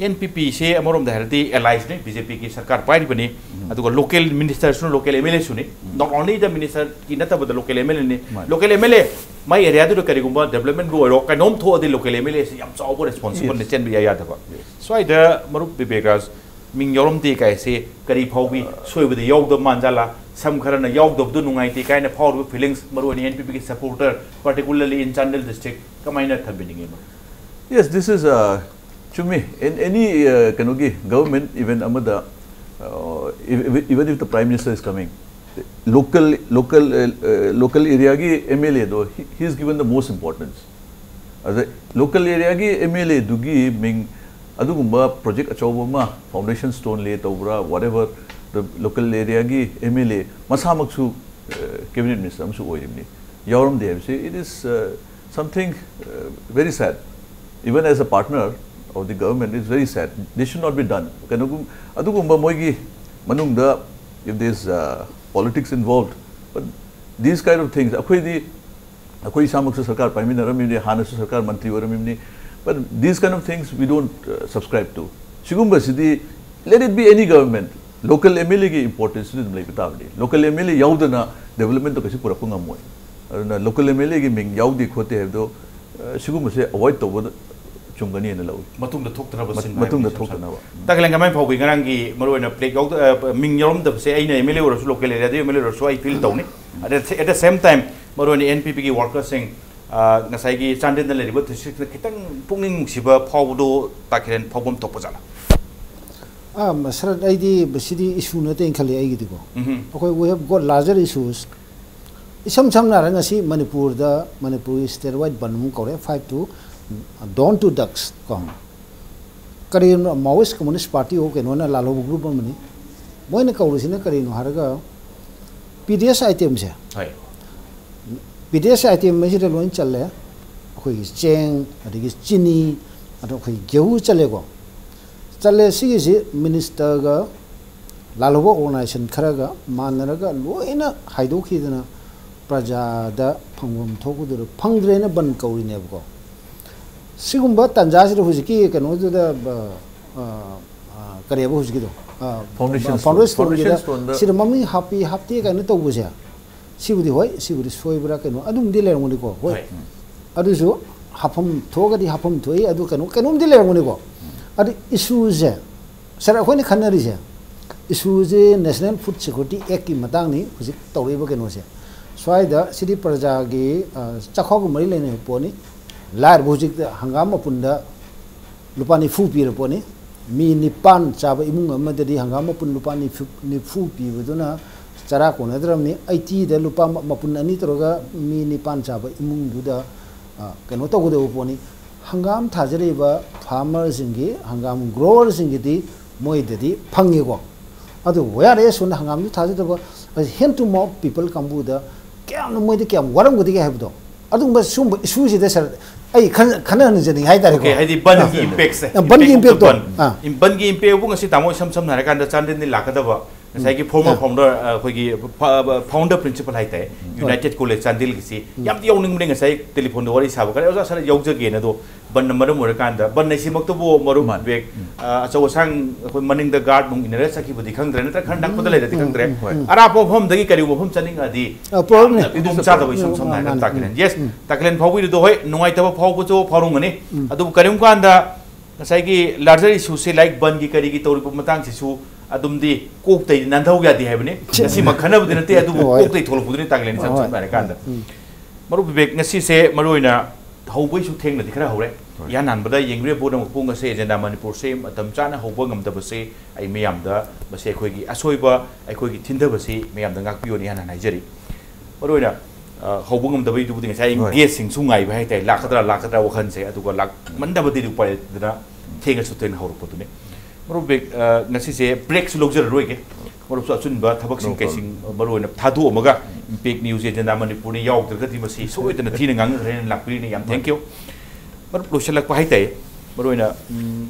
NPPꯁꯦ ꯑꯃꯔꯣꯝꯗ ꯍꯥꯏꯔꯗꯤ alliesꯅꯤ, BJPꯒꯤ ꯁꯔꯀꯥꯔ ꯄꯥꯏꯔꯤꯕꯅꯤ꯫ ꯑꯗꯨꯒ local ministerꯁꯨ, local MLAꯁꯨꯅꯤ꯫ Not only the ministerꯒꯤ ꯅꯠꯇꯕꯗ local MLAꯅꯤ꯫ ꯃꯥꯅꯤ꯫ Local MLA ꯃꯥꯏ areaꯗꯨꯗ ꯀꯔꯤꯒꯨꯝꯕ developmentꯕꯨ ꯑꯣꯏꯔꯣ, ꯀꯩꯅꯣꯝ ꯊꯣꯛꯑꯗꯤ local MLAꯁꯤ ꯌꯥꯝ ꯆꯥꯎꯕ responsible Yes. ꯆꯦꯟꯕ ꯏꯌꯥ ꯌꯥꯗꯕ꯫ ꯁ꯭ꯋꯥꯏꯗ ꯃꯔꯨꯞ ꯕꯤꯕꯦꯛ ꯔꯥꯖ ꯃꯤꯡ ꯌꯥꯎꯔꯝꯗꯦ ꯀꯥꯏꯁꯦ ꯀꯔꯤ ꯐꯥꯎꯕꯤ? ꯁꯣꯏꯕꯗ ꯌꯥꯎꯗꯕ ꯃꯥꯟꯖꯥꯠꯂꯥ? ꯁꯝ ꯈꯔꯅ ꯌꯥꯎꯗꯕꯗꯨ ꯅꯨꯡꯉꯥꯏꯇꯦ ꯀꯥꯏꯅ ꯐꯥꯎꯔꯤꯕ feelings, ꯃꯔꯨꯑꯣꯏꯅ NPPꯒꯤ supporter, particularly in Chandel district, ꯀꯃꯥꯏꯅ ꯊꯝꯕꯤꯅꯤꯡꯉꯤ ꯃꯔꯨꯞ? Yes, this is, uh, ꯆꯨꯝꯃꯤ꯫ In any, uh, ꯀꯩꯅꯣꯒꯤ government, even ꯑꯃꯗ, uh, if- if- even if the prime minister is coming, local local uh, uh, local areaꯒꯤ MLAꯗꯣ he- he is given the most importance. ꯑꯗ local areaꯒꯤ MLAꯗꯨꯒꯤ ꯃꯤꯡ, ꯑꯗꯨꯒꯨꯝꯕ project ꯑꯆꯧꯕ ꯑꯃ, foundation stone lay ꯇꯧꯕ꯭ꯔꯥ, whatever, the local areaꯒꯤ MLA ꯃꯁꯥꯃꯛꯁꯨ, uh, cabinet minister ꯑꯃꯁꯨ ꯑꯣꯏꯔꯤꯕꯅꯤ, ꯌꯥꯎꯔꯝꯗꯦ ꯍꯥꯏꯕꯁꯤ, it is, uh, something, uh, very sad. Even as a partner, of the government is very sad. This should not be done. ꯀꯩꯅꯣꯒꯨꯝ ꯑꯗꯨꯒꯨꯝꯕ ꯃꯣꯏꯒꯤ ꯃꯅꯨꯡꯗ, if there is uh, politics involved, but these kind of things, ꯑꯩꯈꯣꯏꯗꯤ ꯑꯩꯈꯣꯏ ꯏꯁꯥꯃꯛꯁꯨ ꯁꯔꯀꯥꯔ ꯄꯥꯏꯃꯤꯟꯅꯔꯝꯃꯤꯕꯅꯤ, ꯍꯥꯟꯅꯁꯨ ꯁꯔꯀꯥꯔ ꯃꯟꯇ꯭ꯔꯤ ꯑꯣꯏꯔꯝꯃꯤꯕꯅꯤ, but these kind of things we don't uh, subscribe to. ꯁꯤꯒꯨꯝꯕꯁꯤꯗꯤ, let it be any government, local MLA ꯒꯤ importance ꯁꯨ ꯑꯗꯨꯝ ꯂꯩꯕ ꯇꯥꯕꯅꯤ. Local MLA ꯌꯥꯎꯗꯅ development ꯇꯣ ꯀꯩꯁꯨ ꯄꯨꯔꯛꯄ ꯉꯝꯃꯣꯏ. ꯑꯗꯨꯅ local MLA ꯒꯤ ꯃꯤꯡ ꯌꯥꯎꯗꯦ ꯈꯣꯠꯇꯦ ꯍꯥꯏꯕꯗꯣ ꯑ, ꯁꯤꯒꯨꯝꯕꯁꯦ avoid ꯇꯧꯕꯗ ꯆꯨꯝꯒꯅꯤꯅ ꯂꯧꯏ. ꯃꯇꯨꯡꯗ ꯊꯣꯛꯇꯅꯕ ꯃꯠ- ꯁꯤꯟꯕ ꯃꯇꯨꯡꯗ ꯍꯥꯏꯕꯅꯤ, ꯁꯝ- ꯊꯣꯛꯇꯅꯕ. ꯎꯝ. ꯇꯥꯀꯂꯦꯟ ꯀꯃꯥꯏ ꯐꯥꯎꯕꯤ? ꯉꯔꯥꯡꯒꯤ ꯃꯔꯨꯑꯣꯏꯅ ꯄ꯭ꯂꯦꯛ ꯌꯥꯎꯗ-, ꯑ, ꯃꯤꯡ ꯌꯥꯎꯔꯝꯗꯕꯁꯦ ꯑꯩꯅ MLA ꯑꯣꯏꯔꯁꯨ, local area ꯗ MLA ꯑꯣꯏꯔꯁꯨ ꯑꯩ ꯐꯤꯜ ꯇꯧꯅꯤ꯫ ꯑꯗ at the same time ꯃꯔꯨꯑꯣꯏꯅ NPP ꯒꯤ ꯋꯥꯔꯀꯔꯁꯤꯡ, ꯑ, ꯉꯁꯥꯏꯒꯤ ꯆꯥꯟꯗꯦꯜꯗ ꯂꯩꯔꯤꯕ ꯗꯤꯁꯇ꯭ꯔꯤꯛꯇ ꯈꯤꯇꯪ ꯄꯨꯛꯅꯤꯡ ꯅꯨꯡꯁꯤꯕ ꯐꯥꯎꯕꯗꯣ ꯇꯥꯀꯂꯦꯟ ꯐꯥꯎꯕꯝ ꯊꯣꯛꯄ ꯖꯥꯠꯂꯥ? ꯑꯥ, ꯁꯔꯠ, ꯑꯩꯗꯤ ꯃꯁꯤꯗꯤ ꯏꯁꯨ ꯅꯠꯇꯦꯅ ꯈꯜꯂꯤ ꯑꯩꯒꯤꯗꯤꯀꯣ꯫ ꯎꯝꯍꯨꯝ꯫ ꯑꯩꯈꯣꯏ, we have got larger issues. ꯏꯁꯝ ꯁꯝꯅ ꯍꯥꯏꯔꯒ ꯉꯁꯤ ꯃꯅꯤꯄꯨꯔꯗ, ꯃꯅꯤꯄꯨꯔꯒꯤ state wide ꯕꯟ ꯑꯃ ꯀꯧꯔꯦ, five to dawn to dusk ꯀꯣ꯫ ꯀꯔꯤꯒꯤꯅꯣ, Maoist Communist Party ꯍꯣ ꯀꯩꯅꯣꯅ ꯂꯥꯜꯍꯧꯕ group ꯑꯃꯅꯤ꯫ ꯃꯣꯏꯅ ꯀꯧꯔꯤꯁꯤꯅ ꯀꯔꯤꯅꯣ ꯍꯥꯏꯔꯒ, PDS item ꯁꯦ, ꯍꯣꯏ꯫ PDS item ꯑꯁꯤꯗ ꯂꯣꯏ ꯆꯜꯂꯦ꯫ ꯑꯩꯈꯣꯏꯒꯤ ꯆꯦꯡ, ꯑꯗꯒꯤ ꯆꯤꯅꯤ, ꯑꯗꯣ ꯑꯩꯈꯣꯏꯒꯤ ꯒꯦꯍꯨ ꯆꯜꯂꯦꯀꯣ꯫ ꯆꯜꯂꯦ꯫ ꯁꯤꯒꯤꯁꯤ minister ꯒ ꯂꯥꯜꯍꯧꯕ organization ꯈꯔꯒ ꯃꯥꯟꯅꯔꯒ ꯂꯣꯏꯅ ꯍꯥꯏꯗꯣꯛꯈꯤꯗꯅ ꯄ꯭ꯔꯖꯥꯗ ꯐꯪꯐꯝ ꯊꯣꯛꯄꯗꯨꯗ ꯐꯪꯗ꯭ꯔꯦꯅ ꯕꯟ ꯀꯧꯔꯤꯅꯦꯕꯀꯣ꯫ ꯁꯤꯒꯨꯝꯕ ꯇꯥꯟꯖꯥꯁꯤꯗ ꯍꯧꯖꯤꯛꯀꯤ ꯀꯩꯅꯣꯗꯨꯗ, ꯑ, ꯑ, ꯑ, ꯀꯔꯤꯕ ꯍꯧꯖꯤꯛꯀꯤꯗꯣ? ꯑ, Foundation Stone꯫ Foundation Stone ꯒꯤꯗ Foundation Stone ꯗ ꯁꯤꯗ ꯃꯃꯤꯡ ꯍꯥꯞꯄꯤ ꯍꯥꯞꯇꯦ ꯀꯥꯏꯅ ꯇꯧꯕꯁꯦ, ꯁꯤꯕꯨꯗꯤ ꯍꯣꯏ, ꯁꯤꯕꯨꯗꯤ ꯁꯣꯏꯕ꯭ꯔꯥ ꯀꯩꯅꯣ, ꯑꯗꯨꯝꯗꯤ ꯂꯩꯔꯝꯒꯅꯤꯀꯣ, ꯍꯣꯏ꯫ ꯍꯣꯏ꯫ ꯑꯗꯨꯁꯨ ꯍꯥꯞꯐꯝ ꯊꯣꯛꯑꯒꯗꯤ ꯍꯥꯞꯐꯝ ꯊꯣꯛꯏ, ꯑꯗꯨ ꯀꯩꯅꯣ, ꯀꯩꯅꯣꯝꯗꯤ ꯂꯩꯔꯝꯒꯅꯤꯀꯣ꯫ ꯑꯗꯨ ꯏꯁꯨꯁꯦ, ꯁꯥꯔ, ꯑꯩꯈꯣꯏꯅ ꯈꯟꯅꯔꯤꯁꯦ, ꯏꯁꯨꯁꯦ National Food Security Act ꯀꯤ ꯃꯇꯥꯡꯅꯤ ꯍꯧꯖꯤꯛ ꯇꯧꯔꯛꯏꯕ ꯀꯩꯅꯣꯁꯦ꯫ ꯁ꯭ꯋꯥꯏꯗ ꯁꯤꯗꯤ ꯄ꯭ꯔꯖꯥꯒꯤ, ꯑ, ꯆꯥꯛꯈꯥꯎꯒ ꯃꯔꯤ ꯂꯩꯅꯕ ꯄꯣꯠꯅꯤ꯫ ꯂꯥꯏꯔꯕ ꯍꯧꯖꯤꯛꯇ ꯍꯪꯒꯥꯝ ꯃꯄꯨꯟꯗ ꯂꯨꯄꯥ ꯅꯤꯐꯨ ꯄꯤꯔ ꯄꯣꯠꯅꯤ꯫ ꯃꯤ ꯅꯤꯄꯥꯟ ꯆꯥꯕ ꯏꯃꯨꯡ ꯑꯃꯗꯗꯤ ꯍꯪꯒꯥꯝ ꯃꯄꯨꯟ ꯂꯨꯄꯥ ꯅꯤꯐꯨ, ꯅꯤꯐꯨ ꯄꯤꯕꯗꯨꯅ ꯆꯔꯥ ꯀꯣꯟꯅꯗ꯭ꯔꯕꯅꯤ꯫ ꯑꯩꯇꯤꯗ ꯂꯨꯄꯥ ꯃ-, ꯃꯄꯨꯟ ꯑꯅꯤ ꯇꯧꯔꯒ ꯃꯤ ꯅꯤꯄꯥꯟ ꯆꯥꯕ ꯏꯃꯨꯡꯗꯨꯗ, ꯑ, ꯀꯩꯅꯣ ꯇꯧꯒꯗꯧꯕ ꯄꯣꯠꯅꯤ꯫ ꯍꯪꯒꯥꯝ ꯊꯥꯖꯔꯤꯕ farmer ꯁꯤꯡꯒꯤ, ꯍꯪꯒꯥꯝ grower ꯁꯤꯡꯒꯤꯗꯤ ꯃꯣꯏꯗꯗꯤ ꯐꯪꯉꯤꯀꯣ꯫ ꯑꯗꯨ whereas ꯁꯣꯝꯗ ꯍꯪꯒꯥꯝꯗꯨ ꯊꯥꯖꯗꯕ hand to mouth people ꯀꯥꯡꯕꯨꯗ ꯀꯌꯥꯝꯅ, ꯃꯣꯏꯗ ꯀꯌꯥꯝ ꯋꯥꯔꯝꯒꯗꯒꯦ ꯍꯥꯏꯕꯗꯣ, ꯑꯗꯨꯒꯨꯝꯕ ꯁꯤꯒꯨꯝꯕ ꯏꯁꯨꯁꯤꯗ ꯁꯥꯔ ꯑꯩ ꯈꯟ- ꯈꯟꯅꯖꯅꯤꯡꯉꯤ ꯍꯥꯏꯇꯥꯔꯦꯀꯣ꯫ Okay, ꯍꯥꯏꯗꯤ ꯕꯟꯒꯤ ꯑꯥ꯫ impactꯁꯦ, ꯑꯥ, ꯕꯟꯒꯤ impact of the impactꯇꯣ꯫ ꯕꯟ꯫ ꯑꯥ꯫ ꯏꯝ-, ꯕꯟꯒꯤ impactꯕꯨ ꯉꯁꯤ ꯇꯥꯃꯣ ꯏꯁꯝ ꯁꯝꯅ ꯍꯥꯏꯔꯀꯥꯟꯗ ꯆꯥꯟꯗꯦꯜꯗꯤ ꯂꯥꯛꯀꯗꯕ ꯉꯁꯥꯏꯒꯤ former ꯑꯥ꯫ founder ꯑ, ꯑꯩꯈꯣꯏꯒꯤ ꯐ-, ꯐ-, founder principal ꯍꯥꯏꯇꯥꯔꯦ, United College ꯆꯥꯟꯗꯦꯜꯒꯤꯁꯤ ꯌꯥꯝꯗꯤ ꯌꯥꯎꯅꯤꯡꯕꯅꯦ꯫ ꯉꯁꯥꯏ ꯇꯦꯂꯤꯐꯣꯟꯗ ꯋꯥꯔꯤ ꯁꯥꯕ ꯀꯥꯟꯗ ꯑꯣꯖꯥ ꯁꯥꯔ ꯌꯥꯎꯖꯒꯦꯅ, ꯑꯗꯣ ꯕꯟꯅ ꯃꯔꯝ ꯑꯣꯏꯔꯀꯥꯟꯗ ꯕꯟ ꯍꯥꯏꯁꯤꯃꯛꯇꯕꯨ ꯃꯔꯨꯞ ꯃꯥꯅꯤ꯫ ꯕꯦꯛ, ꯑ, ꯑꯆꯧ ꯑꯁꯥꯡ ꯑꯩꯈꯣꯏ ꯃꯅꯤꯡꯗ ꯒꯥꯔꯗ ꯅꯨꯡ ꯏꯟꯅꯔ ꯆꯠꯈꯤꯕꯗꯤ ꯈꯪꯗ꯭ꯔꯦ, ꯅꯠꯇ꯭ꯔꯒ ꯈꯔ ꯅꯛꯄꯗ ꯂꯩꯔꯗꯤ ꯈꯪꯗ꯭ꯔꯦ꯫ ꯍꯣꯏ꯫ ꯑꯔꯥꯞꯄ ꯃꯐꯝꯗꯒꯤ ꯀꯔꯤꯒꯨꯝꯕ ꯃꯐꯝ ꯆꯠꯅꯤꯡꯉꯗꯤ ꯑ, problem ꯅꯦ꯫ ꯌꯥꯝꯅ ꯈꯨꯗꯣꯡ ꯆꯥꯗꯕ ꯏꯁꯝ ꯁꯝꯅ ꯍꯥꯏꯔꯀꯥꯟꯗ ꯃꯥꯅꯤ, ꯇꯥꯛꯀꯂꯦꯟ꯫ ꯃꯥꯅꯤ꯫ Yes, ꯎꯝ꯫ ꯇꯥꯛꯀꯂꯦꯟ ꯐꯥꯎꯕꯒꯤꯗꯨꯗ ꯍꯣꯏ ꯅꯨꯡꯉꯥꯏꯇꯕ ꯐꯥꯎꯕꯁꯨ ꯐꯥꯎꯔꯝꯒꯅꯤ꯫ ꯎꯝ꯫ ꯑꯗꯨꯕꯨ ꯀꯔꯤꯒꯨꯝꯕ ꯀꯥꯟꯗ ꯉꯁꯥꯏꯒꯤ larger issueꯁꯦ like ꯕꯟꯒꯤ ꯀꯔꯤꯒꯤ ꯇꯧꯔꯤꯕ ꯃꯇꯥꯡꯁꯤꯁꯨ ꯑꯗꯨꯝꯗꯤ ꯀꯣꯛꯇꯩꯗꯤ ꯅꯥꯟꯊꯧ ꯌꯥꯗꯦ ꯍꯥꯏꯕꯅꯤ꯫ ꯉꯁꯤꯃꯛ ꯈꯟꯅꯕꯗꯤ ꯅꯠꯇꯦ, ꯑꯗꯨꯕꯨ ꯍꯣꯏ꯫ ꯀꯣꯛꯇꯩ ꯊꯣꯛꯂꯛꯄꯗꯨꯅꯤ ꯇꯥꯛꯀꯂꯦꯟ ꯏꯁꯝ ꯍꯣꯏ꯫ ꯁꯝꯅ ꯍꯥꯏꯔꯀꯥꯟꯗ꯫ ꯎꯝ꯫ ꯃꯔꯨꯞ ꯕꯤꯕꯦꯛ, ꯉꯁꯤꯁꯦ ꯃꯔꯨꯑꯣꯏꯅ ꯍꯧꯕꯩꯁꯨ ꯊꯦꯡꯅꯗꯤ ꯈꯔ ꯍꯧꯔꯦ꯫ ꯍꯣꯏ꯫ ꯏꯍꯥꯟ ꯍꯥꯟꯕꯗ ꯌꯦꯡꯕꯤꯔꯦ ꯄꯨꯝꯅꯃꯛ ꯄꯨꯡ ꯑꯁꯦ ꯑꯦꯖꯦꯟꯗꯥ ꯃꯅꯤꯄꯨꯔꯁꯦ ꯃꯇꯝ ꯆꯥꯅ ꯍꯧꯕ ꯉꯝꯗꯕꯁꯦ ꯑꯩ ꯃꯌꯥꯝꯗ ꯃꯁꯤ ꯑꯩꯈꯣꯏꯒꯤ ꯑꯁꯣꯏꯕ, ꯑꯩꯈꯣꯏꯒꯤ ꯊꯤꯟꯊꯕꯁꯤ ꯃꯌꯥꯝꯗ ꯉꯥꯛꯄꯤꯌꯣꯅ ꯏꯍꯥꯟ ꯍꯥꯟꯅ ꯍꯥꯏꯖꯔꯤ꯫ ꯃꯔꯨꯑꯣꯏꯅ, ꯑ, ꯍꯧꯕ ꯉꯝꯗꯕꯩꯗꯨꯕꯨꯗꯤ ꯉꯁꯥꯏ ꯑꯩ ꯍꯣꯏ꯫ ꯒꯦꯁꯁꯤꯡꯁꯨ ꯉꯥꯏꯕ ꯍꯥꯏꯇꯥꯔꯦ, ꯂꯥꯛꯀꯗ꯭ꯔꯥ ꯂꯥꯛꯀꯗ꯭ꯔꯥ ꯋꯥꯈꯜꯁꯦ, ꯑꯗꯨꯒ ꯂꯥꯛꯃꯟꯗꯕꯗꯤ ꯎꯄꯥꯏ ꯂꯩꯇꯗꯅ ꯊꯦꯡꯉꯁꯨ ꯊꯦꯡꯅ ꯍꯧꯔꯛꯄꯗꯨꯅꯤ꯫ ꯃꯔꯨꯞ ꯕꯤꯕꯦꯛ, ꯑ, ꯉꯁꯤꯁꯦ breakꯁꯨ ꯂꯧꯖꯔꯔꯣꯏꯒꯦ꯫ ꯃꯔꯨꯞꯁꯨ ꯑꯆꯤꯟꯕ ꯊꯕꯛꯁꯤꯡ No problem. ꯀꯩꯁꯤꯡ ꯃꯔꯨꯑꯣꯏꯅ ꯊꯥꯗꯣꯛꯑꯝꯃꯒ Impact News ꯑꯦꯖꯦꯟꯗꯥ ꯃꯅꯤꯄꯨꯔꯅ ꯌꯥꯎꯗ꯭ꯔꯒꯗꯤ ꯃꯁꯤ ꯁꯣꯏꯗꯅ ꯊꯤꯅ ꯉꯥꯡꯅꯈ꯭ꯔꯦꯅ ꯂꯥꯛꯄꯤꯔꯤꯅꯤ꯫ ꯌꯥꯝ thank you꯫ ꯃꯔꯨꯞ ꯂꯣꯏꯁꯤꯜꯂꯛꯄ ꯍꯥꯏꯇꯥꯔꯦ, ꯃꯔꯨꯑꯣꯏꯅ, ꯎꯝ,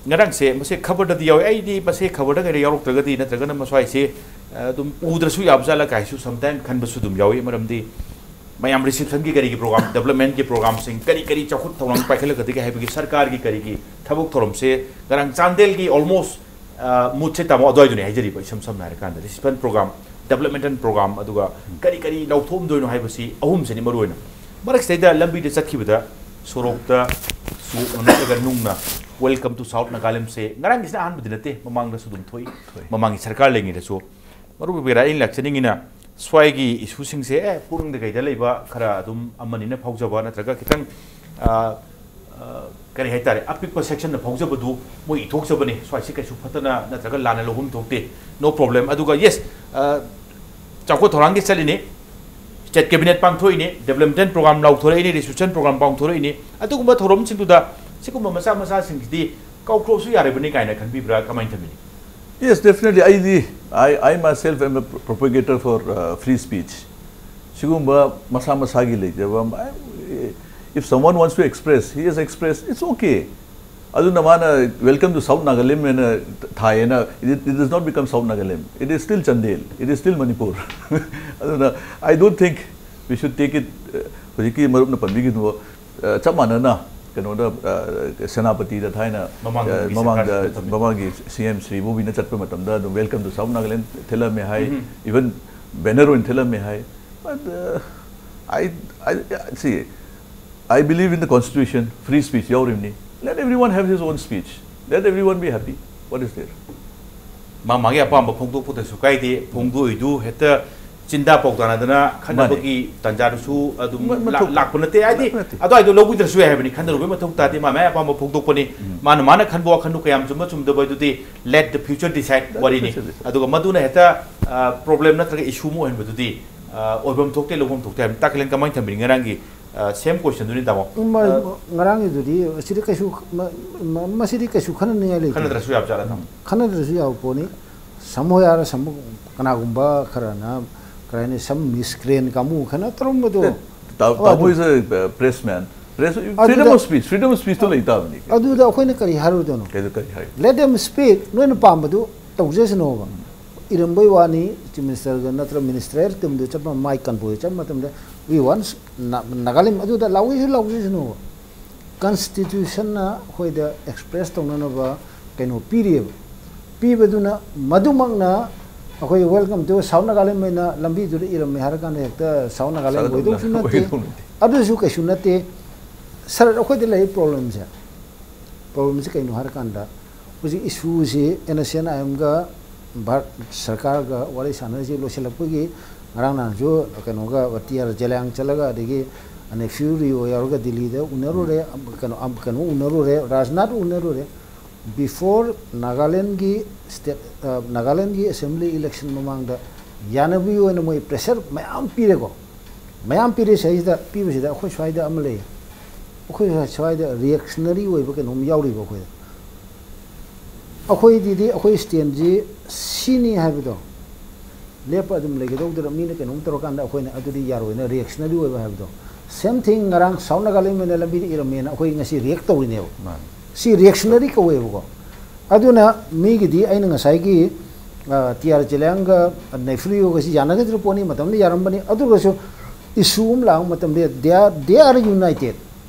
ꯉꯔꯥꯡꯁꯦ ꯃꯁꯤ ꯈꯕꯔꯗꯗꯤ ꯌꯥꯎꯋꯦ, ꯑꯩꯗꯤ ꯃꯁꯤ ꯈꯕꯔꯗ ꯀꯩꯗ ꯌꯥꯎꯔꯛꯇ꯭ꯔꯒꯗꯤ ꯅꯠꯇ꯭ꯔꯒꯅ ꯃꯁ꯭ꯋꯥꯏꯁꯦ, ꯑ, ꯑꯗꯨꯝ ꯎꯗ꯭ꯔꯁꯨ ꯌꯥꯕ ꯖꯥꯠꯂ ꯀꯥꯏꯁꯨ sometime ꯈꯟꯕꯁꯨ ꯑꯗꯨꯝ ꯌꯥꯎꯏ꯫ ꯃꯔꯝꯗꯤ ꯃꯌꯥꯝ receptionꯒꯤ ꯀꯔꯤꯒꯤ program, developmentꯀꯤ programꯁꯤꯡ ꯀꯔꯤ ꯀꯔꯤ ꯆꯥꯎꯈꯠ ꯊꯧꯔꯥꯡ ꯄꯥꯏꯈꯠꯂꯛꯀꯗꯒꯦ ꯍꯥꯏꯕꯒꯤ ꯁꯔꯀꯥꯔꯒꯤ ꯀꯔꯤꯒꯤ ꯊꯕꯛ ꯊꯧꯔꯝꯁꯦ ꯉꯔꯥꯡ ꯆꯥꯟꯗꯦꯜꯒꯤ almost, ꯑ, moodꯁꯦ ꯇꯥꯃꯣ ꯑꯗꯨꯋꯥꯏꯗꯨꯅꯤ ꯍꯥꯏꯖꯔꯤꯕ, ꯏꯁꯝ ꯁꯝꯅ ꯍꯥꯏꯔꯀꯥꯟꯗ reception program, developmental program, ꯑꯗꯨꯒ ꯀꯔꯤ ꯀꯔꯤ ꯂꯧꯊꯣꯛꯑꯝꯗꯣꯏꯅꯣ ꯍꯥꯏꯕꯁꯤ ꯑꯍꯨꯝꯁꯤꯅꯤ ꯃꯔꯨꯑꯣꯏꯅ꯫ ꯃꯔꯛꯁꯤꯗꯩꯗ ꯂꯝꯕꯤꯗ ꯆꯠꯈꯤꯕꯗ ꯁꯣꯔꯣꯛꯇ ꯆꯣꯛꯅ ꯅꯠꯇ꯭ꯔꯒ ꯅꯨꯡꯅ Welcome to South Nagalimꯁꯦ ꯉꯔꯥꯡꯒꯤꯁꯤꯅ ꯑꯍꯥꯟꯕꯗꯤ ꯅꯠꯇꯦ, ꯃꯃꯥꯡꯗꯁꯨ ꯑꯗꯨꯝ ꯊꯣꯛꯏ, ꯊꯣꯛꯏ꯫ ꯃꯃꯥꯡꯒꯤ ꯁꯔꯀꯥꯔ ꯂꯩꯉꯩꯗꯁꯨ꯫ ꯃꯔꯨꯞ ꯕꯤꯕꯦꯛ, ꯑꯩꯅ ꯂꯥꯛꯆꯅꯤꯡꯉꯤꯅ ꯁ꯭ꯋꯥꯏꯒꯤ issueꯁꯤꯡꯁꯦ, ꯑꯦ, ꯄꯨꯛꯅꯤꯡꯗ ꯀꯩꯗ ꯂꯩꯕ ꯈꯔ ꯑꯗꯨꯝ ꯑꯃꯅꯤꯅ ꯐꯥꯎꯖꯕ ꯅꯠꯇ꯭ꯔꯒ ꯈꯤꯇꯪ, ꯑ, ꯑ, ꯀꯔꯤ ꯍꯥꯏꯇꯥꯔꯦ, ꯑꯄꯤꯛꯄ sectionꯅ ꯐꯥꯎꯖꯕꯗꯨ ꯃꯣꯏ ꯏꯊꯣꯛꯆꯕꯅꯤ, ꯁ꯭ꯋꯥꯏꯁꯤ ꯀꯩꯁꯨ ꯐꯠꯇꯅ ꯅꯠꯇ꯭ꯔꯒ ꯂꯥꯟꯅ ꯂꯧꯐꯝ ꯊꯣꯛꯇꯦ, no problem꯫ ꯑꯗꯨꯒ yes, ꯑ, ꯆꯥꯎꯈꯠ ꯊꯧꯔꯥꯡꯒꯤ ꯆꯠꯂꯤꯅꯤ, state cabinet ꯄꯥꯡꯊꯣꯛꯏꯅꯤ, developmental program ꯂꯥꯎꯊꯣꯔꯛꯏꯅꯤ, reception program ꯄꯥꯡꯊꯣꯔꯛꯏꯅꯤ, ꯑꯗꯨꯒꯨꯝꯕ ꯊꯧꯔꯝꯁꯤꯡꯗꯨꯗ ꯁꯤꯒꯨꯝꯕ ꯃꯆꯥ ꯃꯆꯥꯁꯤꯡꯁꯤꯗꯤ ꯀꯥꯎꯊꯣꯛꯑꯁꯨ ꯌꯥꯔꯤꯕꯅꯤ ꯀꯥꯏꯅ ꯈꯟꯕꯤꯕ꯭ꯔꯥ, ꯀꯃꯥꯏꯅ ꯊꯝꯕꯤꯅꯤ? Yes, definitely. ꯑꯩꯗꯤ, I, I myself am a pro-, propagator for, uh, free speech. ꯁꯤꯒꯨꯝꯕ ꯃꯁꯥ ꯃꯁꯥꯒꯤ ꯂꯩꯖꯕ ꯑꯃ, if someone wants to express, he has expressed, it's okay. ꯑꯗꯨꯅ ꯃꯥꯅ "Welcome to South Nagalim" ꯍꯥꯏꯅ ꯊꯥꯏꯌꯦꯅ, it, it does not become South Nagalim. It is still Chandel. It is still Manipur. ꯑꯗꯨꯅ I don't think we should take it, uh, ꯍꯧꯖꯤꯛꯀꯤ ꯃꯔꯨꯞꯅ ꯄꯟꯕꯤꯈꯤꯕꯗꯣ, uh, ꯆꯞ ꯃꯥꯟꯅꯅ ꯀꯩꯅꯣꯗ, uh, ꯁꯦꯅꯥꯄꯇꯤꯗ ꯊꯥꯏꯅ, ꯃꯃꯥꯡꯒꯤ uh, ꯃꯃꯥꯡꯗ ꯁꯔꯀꯥꯔ ꯃꯇꯝꯗ꯫ ꯃꯃꯥꯡꯒꯤ ꯁꯤ ꯑꯦꯝ ꯁ꯭ꯔꯤ ꯕꯣꯕꯤꯅ ꯆꯠꯄ ꯃꯇꯝꯗ ꯑꯗꯨꯝ "Welcome to South Nagalim" ꯊꯦꯠꯂꯝꯃꯦ high, um. Even banner ꯑꯣꯏꯅ ꯊꯦꯠꯂꯝꯃꯦ ꯍꯥꯏ꯫ But, uh, I, I, see, I believe in the constitution, free speech ꯌꯥꯎꯔꯤꯕꯅꯤ. Let everyone have his own speech. Let everyone be happy. What is there? ꯃꯥ ꯃꯥꯒꯤ ꯑꯄꯥꯝꯕ ꯐꯣꯡꯗꯣꯛꯄꯗꯁꯨ ꯀꯥꯏꯗꯦ꯫ ꯐꯣꯡꯗꯣꯛꯏꯗꯨ ꯍꯦꯛꯇ ꯆꯤꯟꯗꯥ ꯄꯥꯎꯗꯥꯅꯗꯅ ꯈꯟꯅꯕꯒꯤ ꯇꯥꯟꯖꯥꯗꯨꯁꯨ ꯑꯗꯨꯝ ꯃ-, ꯂꯥ-, ꯃꯊꯧ-, ꯂꯥꯛꯄ ꯅꯠꯇꯦ꯫ ꯍꯥꯏꯗꯤ ꯅꯠꯇꯦ꯫ ꯑꯗꯨꯋꯥꯏꯗꯣ ꯂꯧꯕꯤꯗ꯭ꯔꯁꯨ ꯌꯥꯏ ꯍꯥꯏꯕꯅꯤ, ꯈꯟꯅꯔꯨꯕꯩ ꯃꯊꯧ ꯇꯥꯗꯦ꯫ ꯃꯥ ꯃꯥꯒꯤ ꯑꯄꯥꯝꯕ ꯐꯣꯡꯗꯣꯛꯄꯅꯤ꯫ ꯎꯝ꯫ ꯃꯥꯅ ꯃꯥꯅ ꯈꯟꯕ ꯋꯥꯈꯟꯗꯣ ꯀꯌꯥꯝ ꯆꯨꯝꯕ ꯆꯨꯝꯗꯕ ꯑꯗꯨꯗꯤ let the future decide Let the ꯋꯥꯔꯤꯅꯤ꯫ Future decide. ꯑꯗꯨꯒ ꯃꯗꯨꯅ ꯍꯦꯛꯇ, ꯑ, problem ꯅꯠꯇ꯭ꯔꯒ issue ꯑꯃ ꯑꯣꯏꯍꯟꯕꯗꯨꯗꯤ, ꯑ, ꯑꯣꯏꯐꯝ ꯊꯣꯛꯇꯦ, ꯂꯧꯐꯝ ꯊꯣꯛꯇꯦ ꯍꯥꯏꯕꯅꯤ꯫ ꯇꯥ ꯀꯤꯂꯟ ꯀꯃꯥꯏꯅ ꯊꯝꯕꯤꯅꯤ ꯉꯔꯥꯡꯒꯤ, ꯑ, same question ꯗꯨꯅꯤ, ꯇꯥꯃꯣ? ꯎꯝ, ꯃ-, ꯑ, ꯉꯔꯥꯡꯒꯤꯗꯨꯗꯤ ꯁꯤꯗꯤ ꯀꯩꯁꯨ, ꯃ-, ꯃ-, ꯃꯁꯤꯗꯤ ꯀꯩꯁꯨ ꯈꯟꯅꯅꯤꯡꯉꯥꯏ ꯂꯩꯇꯦ꯫ ꯈꯟꯅꯗ꯭ꯔꯁꯨ ꯌꯥꯕ ꯖꯥꯠꯂ, ꯇꯥꯃꯣ? ꯈꯟꯅꯗ꯭ꯔꯁꯨ ꯌꯥꯕ ꯄꯣꯠꯅꯤ꯫ ꯁꯝ ꯍꯣꯌꯥꯔ, ꯁꯝ, ꯀꯅꯥꯒꯨꯝꯕ ꯈꯔꯅ, ꯀꯔꯤ ꯍꯥꯏꯅꯤ, some miscreant ꯀꯥꯡꯕꯨ ꯈꯔꯅ ꯇꯧꯔꯝꯕꯗꯣ꯫ ꯇꯥ-, ꯑꯣ, ꯇꯥꯃꯣ ꯑꯗꯨ is a, uh, press man. Press, ꯑꯗꯨꯗ freedom of speech, freedom of speech ꯇꯣ ꯂꯩ ꯇꯥꯕꯅꯤ꯫ ꯑꯗꯨꯗ ꯑꯩꯈꯣꯏꯅ ꯀꯔꯤ ꯍꯥꯏꯔꯨꯗꯣꯏꯅꯣ? ꯀꯩꯗ ꯀꯔꯤ ꯍꯥꯏ? Let them speak. ꯅꯣꯏꯅ ꯄꯥꯝꯕꯗꯨ ꯇꯧꯖꯁꯅꯣꯕ꯫ ꯏꯔꯝꯕꯩ ꯋꯥꯅꯤ, Chief Minister ꯒ ꯅꯠꯇ꯭ꯔ Ministerial team ꯗꯨ ꯆꯠꯄ, ꯃꯥꯏ convoy ꯆꯠꯄ ꯃꯇꯝꯗ, "We want Na-, Nagalim" ꯑꯗꯨꯗ ꯂꯥꯎꯒꯦꯁꯨ ꯂꯥꯎꯖꯁꯅꯣꯕ꯫ Constitution ꯅ ꯑꯩꯈꯣꯏꯗ express ꯇꯧꯅꯅꯕ ꯀꯩꯅꯣ ꯄꯤꯔꯤꯑꯕ꯫ ꯄꯤꯕꯗꯨꯅ ꯃꯗꯨꯃꯛꯅ ꯑꯩꯈꯣꯏ "Welcome to South Nagalim" ꯍꯥꯏꯅ ꯂꯝꯕꯤꯗꯨꯗ ꯏꯔꯝꯃꯦ ꯍꯥꯏꯔ ꯀꯥꯟꯗ ꯍꯦꯛꯇ South Nagalim ꯁꯥꯒꯠ ꯑꯣꯏꯗꯧꯁꯨ ꯅꯠꯇꯦ꯫ ꯑꯣꯏꯗꯧ ꯅꯠꯇꯦ꯫ ꯑꯗꯨꯁꯨ ꯀꯩꯁꯨ ꯅꯠꯇꯦ꯫ Sir, ꯑꯩꯈꯣꯏꯗ ꯂꯩ problem ꯁꯦ꯫ Problem ꯁꯦ ꯀꯩꯅꯣ ꯍꯥꯏꯔꯀꯥꯟꯗ, ꯍꯧꯖꯤꯛ issue ꯁꯤ N S C N I M ꯒ ꯚꯥꯔꯠ ꯁꯔꯀꯥꯔꯒ ꯋꯥꯔꯤ ꯁꯥꯟꯅꯔꯤꯁꯤ ꯂꯣꯏꯁꯤꯜꯂꯛꯄꯒꯤ, ꯉꯔꯥꯡ ꯅꯍꯥꯟꯁꯨ ꯀꯩꯅꯣꯒ, T R Zeliang ꯆꯠꯂꯒ, ꯑꯗꯒꯤ ꯅꯦꯐ꯭ꯌꯨ ꯔꯤꯑꯣ ꯌꯥꯎꯔꯒ ꯗꯤꯜꯂꯤꯗ ꯎꯅꯔꯨꯔꯦ, ꯀꯩꯅꯣ, ꯀꯩꯅꯣ ꯎꯅꯔꯨꯔꯦ, ꯔꯥꯖꯅꯥꯊ ꯎꯅꯔꯨꯔꯦ꯫ Before ꯅꯥꯒꯥꯂꯦꯟꯒꯤ state, ꯑ, ꯅꯥꯒꯥꯂꯦꯟꯒꯤ assembly election ꯃꯃꯥꯡꯗ ꯌꯥꯅꯕꯒꯤ ꯑꯣꯏꯅ ꯃꯣꯏ pressure ꯃꯌꯥꯝ ꯄꯤꯔꯦꯀꯣ꯫ ꯃꯌꯥꯝ ꯄꯤꯔꯦ ꯁꯤꯗꯩꯁꯤꯗ, ꯄꯤꯕꯁꯤꯗ ꯑꯩꯈꯣꯏ ꯁ꯭ꯋꯥꯏꯗ ꯑꯃ ꯂꯩ꯫ ꯑꯩꯈꯣꯏ ꯁ꯭ꯋꯥꯏꯗ reactionary ꯑꯣꯏꯕ ꯀꯩꯅꯣꯝ ꯌꯥꯎꯔꯤꯕ ꯑꯩꯈꯣꯏꯗ꯫ ꯑꯩꯈꯣꯏꯗꯤꯗꯤ ꯑꯩꯈꯣꯏ stand ꯁꯤ ꯁꯤꯅꯤ ꯍꯥꯏꯕꯗꯣ, ꯂꯦꯞꯄ ꯑꯗꯨꯝ ꯂꯩꯒꯗꯧꯗꯨꯗ ꯃꯤꯅ ꯀꯩꯅꯣꯝ ꯇꯧꯔꯀꯥꯟꯗ ꯑꯩꯈꯣꯏꯅ ꯑꯗꯨꯗꯤ ꯌꯥꯔꯣꯏꯅ reactionary ꯑꯣꯏꯕ ꯍꯥꯏꯕꯗꯣ, same thing ꯉꯔꯥꯡ South Nagaland ꯂꯝꯕꯤꯗ ꯏꯔꯝꯃꯦꯅ ꯑꯩꯈꯣꯏ ꯉꯁꯤ react ꯇꯧꯔꯤꯅꯦꯕ꯫ ꯃꯥꯅꯤ꯫ ꯁꯤ reactionary ꯀꯧꯋꯦꯕꯀꯣ꯫ ꯑꯗꯨꯅ ꯃꯤꯒꯤꯗꯤ ꯑꯩꯅ ꯉꯁꯥꯏꯒꯤ ꯇꯤ ꯑꯥꯔ ꯆꯦꯂꯥꯡꯒ ꯅꯦꯐ꯭ꯔꯤꯌꯣꯒꯁꯤ ꯌꯥꯅꯒꯗ꯭ꯔ ꯄꯣꯠꯅꯤ, ꯃꯇꯝꯗ ꯌꯥꯔꯝꯕꯅꯤ꯫ ꯑꯗꯨꯒꯁꯨ issue ꯑꯃ ꯂꯥꯛꯄ ꯃꯇꯝꯗ they are, they are united꯫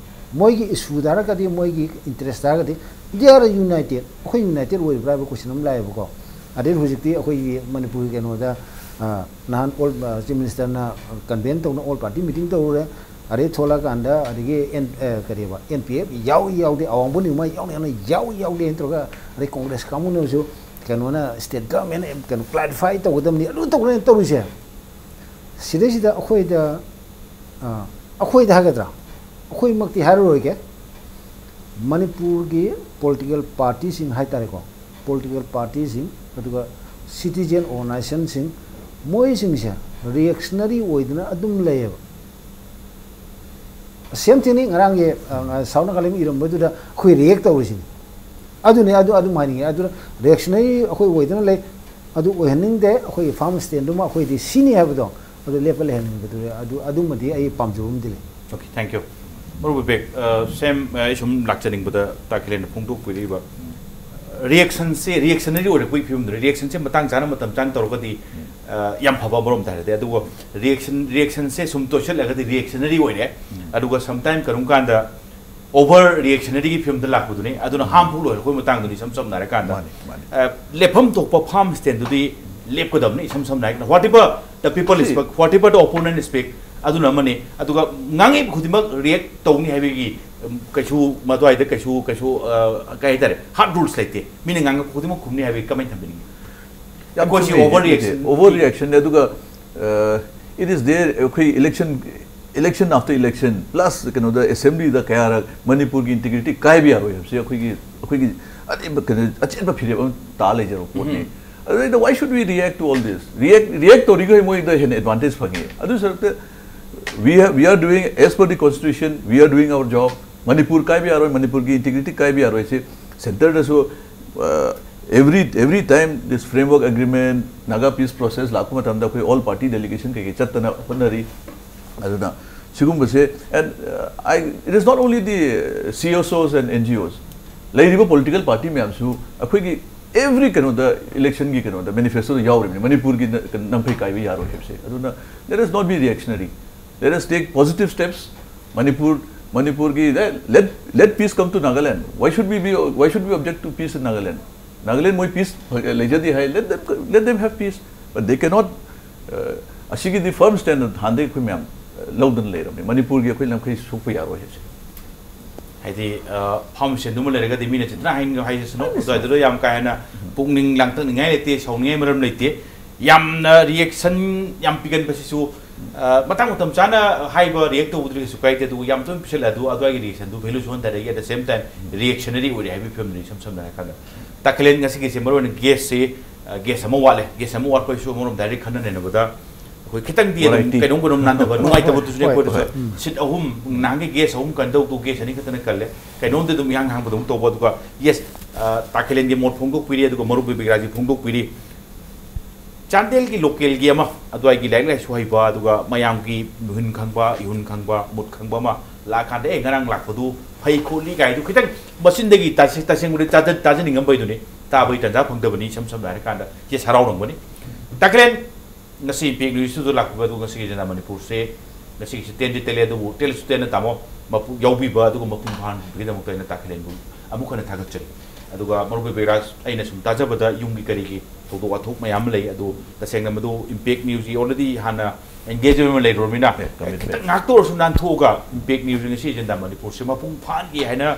ꯃꯣꯏꯒꯤ issue ꯇꯥꯔꯒꯗꯤ, ꯃꯣꯏꯒꯤ interest ꯇꯥꯔꯒꯗꯤ they are united꯫ ꯑꯩꯈꯣꯏ united ꯑꯣꯏꯔꯤꯕ꯭ꯔꯥ ꯍꯥꯏꯕ question ꯑꯃ ꯂꯥꯛꯑꯦꯕꯀꯣ꯫ ꯑꯗꯩ ꯍꯧꯖꯤꯛꯇꯤ ꯑꯩꯈꯣꯏꯒꯤ ꯃꯅꯤꯄꯨꯔꯒꯤ ꯀꯩꯅꯣꯗ, ꯑ, ꯅꯍꯥꯟ all, ꯑ, Chief Minister ꯅ convene ꯇꯧꯅ all party meeting ꯇꯧꯔꯨꯔꯦ꯫ ꯑꯗꯩ ꯊꯣꯛꯂꯛꯑꯀꯥꯟꯗ ꯑꯗꯒꯤ ꯑꯦꯟ-, ꯑ, ꯀꯔꯤꯕ, N P F ꯌꯥꯎꯏ ꯌꯥꯎꯗꯦ, ꯑꯋꯥꯡꯕ ꯅꯤꯡꯃꯥꯏ ꯌꯥꯎꯅꯤ ꯌꯥꯎꯅ ꯌꯥꯎꯏ ꯌꯥꯎꯗꯦ ꯍꯥꯏꯅ ꯇꯧꯔꯒ, ꯑꯗꯩ Congress ꯀꯥꯡꯕꯨꯅꯁꯨ ꯀꯩꯅꯣꯅ state government ꯀꯩꯅꯣ clarify ꯇꯧꯒꯗꯕꯅꯤ, ꯑꯗꯨ ꯇꯧꯒꯗꯕꯅꯤ ꯇꯧꯔꯤꯁꯦ꯫ ꯁꯤꯗꯩꯁꯤꯗ ꯑꯩꯈꯣꯏꯗ, ꯑ, ꯑꯩꯈꯣꯏꯗ ꯍꯥꯏꯒꯗ꯭ꯔꯥ, ꯑꯩꯈꯣꯏꯃꯛꯇꯤ ꯍꯥꯏꯔꯔꯣꯏꯒꯦ, ꯃꯅꯤꯄꯨꯔꯒꯤ political party ꯁꯤꯡ ꯍꯥꯏꯇꯥꯔꯦꯀꯣ, political party ꯁꯤꯡ, ꯑꯗꯨꯒ citizen organization ꯁꯤꯡ, ꯃꯣꯏꯁꯤꯡꯁꯦ reactionary ꯑꯣꯏꯗꯅ ꯑꯗꯨꯝ ꯂꯩꯌꯦꯕ꯫ Same thing ꯅꯤ ꯉꯔꯥꯡꯒꯤ, ꯑ, South Nagaland ꯏꯔꯝꯕꯗꯨꯗ ꯑꯩꯈꯣꯏ react ꯇꯧꯔꯤꯁꯤꯅꯤ꯫ ꯑꯗꯨꯅꯤ, ꯑꯗꯨ ꯑꯗꯨꯝ ꯍꯥꯏꯅꯤꯡꯉꯤ꯫ ꯑꯗꯨꯅ reactionary ꯑꯩꯈꯣꯏ ꯑꯣꯏꯗꯅ ꯂꯩ, ꯑꯗꯨ ꯑꯣꯏꯍꯟꯅꯤꯡꯗꯦ꯫ ꯑꯩꯈꯣꯏꯒꯤ farm stand ꯗꯨꯃ ꯑꯩꯈꯣꯏꯗꯤ ꯁꯤꯅꯤ ꯍꯥꯏꯕꯗꯣ ꯑꯗꯨ ꯂꯦꯞꯄ ꯂꯩꯍꯟꯅꯤꯡꯕꯗꯨ, ꯑꯗꯨ, ꯑꯗꯨꯃꯗꯤ ꯑꯩ ꯄꯥꯝꯖꯕ ꯑꯃꯗꯤ ꯂꯩ꯫ Okay, thank you. ꯃꯔꯨꯞ ꯕꯤꯕꯦꯛ, ꯑ, same, ꯑ, ꯑꯩ ꯁꯨꯝ ꯂꯥꯛꯆꯅꯤꯡꯕꯗ ꯇꯥ ꯈꯤꯂꯦꯟꯅ ꯐꯣꯡꯗꯣꯛꯄꯤꯔꯤꯕ reaction ꯁꯦ, reaction ꯅꯔꯤ ꯑꯣꯏꯔꯛꯄꯒꯤ ꯐꯤꯕꯝꯗꯨꯅꯤ꯫ Reaction ꯁꯦ ꯃꯇꯥꯡ ꯆꯥꯅ, ꯃꯇꯝ ꯆꯥꯅ ꯇꯧꯔꯒꯗꯤ, ꯑ, ꯌꯥꯝ ꯐꯕ ꯑꯃꯔꯣꯝꯗ ꯍꯥꯏꯔꯗꯤ꯫ ꯑꯗꯨꯒ reaction, reaction ꯁꯦ ꯁꯨꯝ ꯇꯣꯏꯁꯤꯜꯂꯒꯗꯤ reactionary ꯑꯣꯏꯔꯦ꯫ ꯑꯗꯨꯒ sometime ꯀꯔꯤꯒꯨꯝꯕ ꯀꯥꯟꯗ over reactionary ꯒꯤ ꯐꯤꯕꯝꯗ ꯂꯥꯛꯄꯗꯨꯅꯤ꯫ ꯑꯗꯨꯅ harmful ꯑꯣꯏꯔꯛꯄꯒꯤ ꯃꯇꯥꯡꯗꯨꯅꯤ, ꯏꯁꯝ ꯁꯝꯅ ꯍꯥꯏꯔꯀꯥꯟꯗ꯫ ꯃꯥꯅꯤ, ꯃꯥꯅꯤ꯫ ꯑ, ꯂꯦꯞꯐꯝ ꯊꯣꯛꯄ farm stand ꯗꯨꯗꯤ ꯂꯦꯞꯀꯗꯕꯅꯤ, ꯏꯁꯝ ꯁꯝꯅ ꯍꯥꯏꯔꯀꯥꯟꯗ꯫ Whatever the people See, speak, whatever the opponent speak, ꯑꯗꯨꯅ ꯑꯃꯅꯤ꯫ ꯑꯗꯨꯒ ꯉꯥꯡꯉꯤꯕ ꯈꯨꯗꯤꯡꯃꯛ react ꯇꯧꯅꯤ ꯍꯥꯏꯕꯒꯤ, ꯎꯝ, ꯀꯩꯁꯨ ꯃꯗꯨꯋꯥꯏꯗ ꯀꯩꯁꯨ, ꯀꯩꯁꯨ, ꯑ, ꯀꯩ ꯍꯥꯏꯇꯥꯔꯦ, hard rules ꯂꯩꯇꯦ꯫ ꯃꯤꯅ ꯉꯥꯡꯉꯛꯄ ꯈꯨꯗꯤꯡꯃꯛ ꯈꯨꯝꯅꯤ ꯍꯥꯏꯕꯒꯤ ꯀꯃꯥꯏꯅ ꯊꯝꯕꯤꯅꯤꯡꯉꯤ? ꯌꯥꯝ ꯑꯩꯈꯣꯏꯁꯤ ꯆꯨꯝꯃꯤ, over ꯅꯠꯇꯦ, reaction over reaction ꯅꯦ꯫ ꯑꯗꯨꯒ, ꯑ, it is there, ꯑꯩꯈꯣꯏ election, election after election, plus ꯀꯩꯅꯣꯗ assembly ꯗ ꯀꯌꯥꯔꯛ ꯃꯅꯤꯄꯨꯔꯒꯤ integrity ꯀꯥꯏꯕ ꯌꯥꯔꯣꯏ ꯍꯥꯏꯕꯁꯤ ꯑꯩꯈꯣꯏꯒꯤ, ꯑꯩꯈꯣꯏꯒꯤ ꯑꯔꯦꯝꯕ ꯀꯩꯅꯣ, ꯑꯆꯦꯠꯄ ꯐꯤꯔꯦꯞ ꯑꯃ ꯇꯥ ꯂꯩꯖꯔꯕ ꯄꯣꯠꯅꯤ꯫ ꯑꯗꯨꯗꯩꯗ why should we react to all this? React, react ꯇꯧꯔꯤꯈꯩ ꯃꯣꯏꯗ ꯍꯦꯟꯅ advantage ꯐꯪꯉꯤ꯫ ꯑꯗꯨ ꯁꯔꯨꯛꯇ we have, we are doing as per the constitution, we are doing our job. Manipur ꯀꯥꯏꯕ ꯌꯥꯔꯣꯏ, ꯃꯅꯤꯄꯨꯔꯒꯤ integrity ꯀꯥꯏꯕ ꯌꯥꯔꯣꯏ꯫ ꯁꯤ centre ꯗꯁꯨ, ꯑ, Every every time this framework agreement, Naga peace process ꯂꯥꯛꯄ ꯃꯇꯝꯗ ꯑꯩꯈꯣꯏ all party delegation ꯀꯩꯀꯩ ꯆꯠꯇꯅ ꯍꯣꯠꯅꯔꯤ꯫ ꯑꯗꯨꯅ ꯁꯤꯒꯨꯝꯕꯁꯦ, and uh, I it is not only the C S Os and N G Os, ꯂꯩꯔꯤꯕ political party ꯃꯌꯥꯝꯁꯨ ꯑꯩꯈꯣꯏꯒꯤ every ꯀꯩꯅꯣꯗ, election ꯒꯤ ꯀꯩꯅꯣꯗ, manifesto ꯗ ꯌꯥꯎꯔꯤꯕꯅꯤ, ꯃꯅꯤꯄꯨꯔꯒꯤ ꯅ- ꯅꯝꯈꯩ ꯀꯥꯏꯕ ꯌꯥꯔꯣꯏ ꯍꯥꯏꯕꯁꯦ꯫ ꯑꯗꯨꯅ let us not be reactionary, let us take positive steps. Manipur ꯃꯅꯤꯄꯨꯔꯒꯤ, let let peace come to Nagaland. Why should we be why should we object to peace in Nagaland? Nagaland ꯃꯣꯏ peace ꯂꯩꯖꯗꯦ ꯍꯥꯏ, let them let them have peace, but they cannot. ꯑꯁꯤꯒꯤꯗꯤ firm stand ꯍꯥꯟꯅꯗꯩ ꯑꯩꯈꯣꯏ ꯃꯌꯥꯝ ꯂꯧꯗꯅ ꯂꯩꯔꯕꯅꯤ, ꯃꯅꯤꯄꯨꯔꯒꯤ ꯑꯩꯈꯣꯏ ꯂꯝꯈꯩ ꯁꯣꯛꯄ ꯌꯥꯔꯣꯏ ꯍꯥꯏꯁꯦ꯫ ꯍꯥꯏꯗꯤ ꯐꯥꯎꯟꯗꯦꯁꯟꯗꯨꯃ ꯂꯩꯔꯒꯗꯤ ꯃꯤꯅ ꯆꯤꯠꯇꯅ ꯍꯥꯏꯅꯤꯡꯉ ꯍꯥꯏꯖꯁꯅꯨ, ꯑꯗꯨꯋꯥꯏꯗꯨꯗ ꯌꯥꯝ ꯀꯥ ꯍꯦꯟꯅ ꯄꯨꯛꯅꯤꯡ ꯂꯥꯡꯇꯛꯅꯤꯡꯉꯥꯏ ꯂꯩꯇꯦ, ꯁꯥꯎꯅꯤꯡꯉꯥꯏ ꯃꯔꯝ ꯂꯩꯇꯦ꯫ ꯌꯥꯝꯅ ꯔꯤꯌꯦꯛꯁꯟ ꯌꯥꯝ ꯄꯤꯒꯟꯕꯁꯤꯁꯨ, ꯃꯇꯥꯡ ꯃꯇꯝ ꯆꯥꯅ ꯍꯥꯏꯕ ꯔꯤꯌꯦꯛ ꯇꯧꯕꯗꯨꯗꯤ ꯀꯩꯁꯨ ꯀꯥꯏꯗꯦ, ꯑꯗꯨꯕꯨ ꯌꯥꯝ ꯇꯣꯏꯅ ꯄꯤꯁꯜꯂꯦ, ꯑꯗꯨ ꯑꯗꯨꯋꯥꯏꯒꯤ ꯔꯤꯌꯦꯛꯁꯟꯗꯨ ꯚꯦꯂꯨꯁꯨ ꯍꯟꯊꯔꯛꯏ, at the same time reactionary ꯑꯣꯏꯔꯦ ꯍꯥꯏꯕꯒꯤ ꯐꯤꯕꯝꯗꯨꯅꯤ꯫ ꯏꯁꯝ ꯁꯝꯅ ꯍꯥꯏꯔꯀꯥꯟꯗ ꯇꯥꯈꯤꯂꯦꯟ ꯉꯁꯤꯒꯤꯁꯦ ꯃꯔꯨꯑꯣꯏꯅ ꯒꯦꯁꯁꯤ, ꯒꯦꯁ ꯑꯃ ꯋꯥꯠꯂꯦ꯫ ꯒꯦꯁ ꯑꯃ ꯋꯥꯠꯄꯒꯤꯁꯨ ꯑꯃꯔꯣꯝꯗ ꯍꯥꯏꯔꯗꯤ ꯈꯟꯅ ꯅꯩꯅꯕꯗ ꯑꯩꯈꯣꯏ ꯈꯤꯇꯪꯗꯤ ꯑꯗꯨꯝ ꯀꯩꯅꯣꯝ ꯀꯩꯅꯣꯝ ꯅꯥꯟꯊꯕ ꯅꯨꯡꯉꯥꯏꯇꯕꯗꯨꯁꯨꯅꯦ꯫ ꯑꯩꯈꯣꯏꯗꯁꯨ ꯁꯤꯠ ꯑꯍꯨꯝ, ꯅꯍꯥꯟꯒꯤ ꯒꯦꯁ ꯑꯍꯨꯝ ꯀꯟꯗꯧꯗꯨ ꯒꯦꯁ ꯑꯅꯤ ꯈꯛꯇꯅ ꯀꯜꯂꯦ꯫ ꯀꯩꯅꯣꯝꯗꯤ ꯑꯗꯨꯝ ꯏꯍꯥꯡ ꯍꯥꯡꯕꯗꯧꯅ ꯇꯧꯕ꯫ ꯑꯗꯨꯒ ꯌꯦꯁ, ꯇꯥꯈꯤꯂꯦꯟꯒꯤ ꯃꯣꯠ ꯐꯣꯡꯗꯣꯛꯄꯤꯔꯤ, ꯑꯗꯨꯒ ꯃꯔꯨꯞ ꯕꯤꯕꯤꯒ꯭ꯔꯥꯖꯤ ꯐꯣꯡꯗꯣꯛꯄꯤꯔꯤ꯫ ꯆꯥꯟꯗꯦꯜꯒꯤ ꯂꯣꯀꯦꯜꯒꯤ ꯑꯃ ꯑꯗꯨꯋꯥꯏꯒꯤ ꯂꯥꯏꯔꯤꯛ ꯂꯥꯏꯁꯨ ꯍꯩꯕ, ꯑꯗꯨꯒ ꯃꯌꯥꯝꯒꯤ ꯃꯤꯍꯨꯟ ꯈꯪꯕ, ꯏꯍꯨꯟ ꯈꯪꯕ, ꯃꯨꯠ ꯈꯪꯕ ꯑꯃ ꯂꯥꯛꯑꯀꯥꯟꯗ, "ꯑꯦ, ꯉꯔꯥꯡ ꯂꯥꯛꯄꯗꯨ ꯐꯩ ꯈꯣꯠꯂꯤ" ꯀꯥꯏꯗꯨ ꯈꯤꯇꯪ ꯃꯆꯤꯟꯗꯒꯤ ꯇꯁꯦ- ꯇꯁꯦꯡꯕꯗꯤ ꯇꯥꯖ- ꯇꯥꯖꯅꯤꯡꯉꯝꯕꯩꯗꯨꯅꯤ꯫ ꯇꯥꯕꯒꯤ ꯇꯥꯟꯖꯥ ꯐꯪꯗꯕꯅꯤ꯫ ꯏꯁꯝ ꯁꯝꯅ ꯍꯥꯏꯔꯀꯥꯟꯗ ꯌꯦꯁ, ꯍꯔꯥꯎꯔꯝꯒꯅꯤ꯫ ꯇꯥꯈꯤꯂꯦꯟ, ꯉꯁꯤ ꯏꯝꯄꯦꯛ ꯅ꯭ꯌꯨꯁꯇꯨꯗ ꯂꯥꯛꯄꯤꯕ, ꯑꯗꯨꯒ ꯉꯁꯤꯒꯤ ꯖꯅꯥ ꯃꯅꯤꯄꯨꯔꯁꯦ ꯉꯁꯤꯒꯤꯁꯤ ꯇꯦꯟꯗꯤ ꯇꯦꯜꯂꯦ, ꯑꯗꯨꯕꯨ ꯇꯦꯜꯂꯁꯨ ꯇꯦꯟꯅ ꯇꯥꯃꯣ ꯃꯄꯨ- ꯌꯥꯎꯕꯤꯕ ꯑꯗꯨꯒ ꯃꯄꯨꯡ ꯐꯥꯍꯟꯕꯒꯤꯗꯃꯛꯇ ꯑꯩꯅ ꯇꯥꯈꯤꯂꯦꯟꯕꯨ ꯑꯃꯨꯛ ꯍꯟꯅ ꯊꯥꯒꯠꯆꯔꯤ꯫ ꯑꯗꯨꯒ ꯃꯔꯨꯞ ꯕꯤꯕꯤꯔꯥꯖ, ꯑꯩꯅ ꯁꯨꯝ ꯇꯥꯖꯕꯗ ꯌꯨꯝꯒꯤ ꯀꯔꯤꯒꯤ ꯊꯧꯗꯣꯛ ꯋꯥꯊꯣꯛ ꯃꯌꯥꯝ ꯑꯃ ꯂꯩ, ꯑꯗꯨ ꯇꯁꯦꯡꯅ ꯃꯗꯨ ꯏꯝꯄꯦꯛ ꯅ꯭ꯌꯨꯁꯀꯤ already ꯍꯥꯟꯅ ꯑꯦꯡꯒꯦꯖ ꯑꯃ ꯂꯩꯔꯨꯔꯃꯤꯅ, ꯈꯤꯇꯪ ꯉꯥꯛꯇ ꯑꯣꯏꯔꯁꯨ ꯅꯥꯟꯊꯣꯛꯑꯒ ꯏꯝꯄꯦꯛ ꯅ꯭ꯌꯨꯁ ꯉꯁꯤ ꯑꯦꯖꯦꯟꯗꯥ ꯃꯅꯤꯄꯨꯔꯁꯤ ꯃꯄꯨꯡ ꯐꯥꯍꯟꯒꯦ ꯍꯥꯏꯅ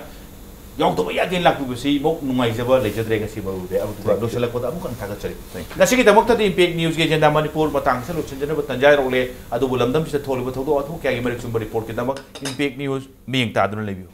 ꯌꯥꯎꯗꯕ ꯌꯥꯗꯦꯅ ꯂꯥꯛꯄꯤꯕꯁꯤ ꯃꯧ ꯅꯨꯡꯉꯥꯏꯖꯕ ꯂꯩꯖꯗ꯭ꯔꯦ ꯉꯁꯤ ꯃꯔꯨꯞꯗꯤ꯫ ꯑꯗꯨꯒ ꯂꯣꯏꯁꯤꯜꯂꯛꯄꯗ ꯑꯃꯨꯛ ꯍꯟꯅ ꯊꯥꯒꯠꯆꯔꯤ꯫ ꯉꯁꯤꯒꯤꯗꯃꯛꯇꯗꯤ ꯏꯝꯄꯦꯛ ꯅ꯭ꯌꯨꯁꯀꯤ ꯑꯦꯖꯦꯟꯗꯥ ꯃꯅꯤꯄꯨꯔ ꯃꯇꯥꯡꯁꯤꯗ ꯂꯣꯏꯁꯤꯟꯖꯅꯕ ꯇꯥꯟꯖꯥ ꯌꯧꯔꯛꯂꯦ꯫ ꯑꯗꯨꯕꯨ ꯂꯝꯗꯝꯁꯤꯗ ꯊꯣꯛꯂꯤꯕ ꯊꯧꯗꯣꯛ ꯋꯥꯊꯣꯛ ꯀꯌꯥꯒꯤ ꯃꯔꯤꯛ ꯆꯨꯝꯕ ꯔꯤꯄꯣꯔꯠꯀꯤꯗꯃꯛ ꯏꯝꯄꯦꯛ ꯅ꯭ꯌꯨꯁ ꯃꯤꯠꯌꯦꯡ ꯇꯥꯗꯨꯅ ꯂꯩꯕꯤꯌꯨ꯫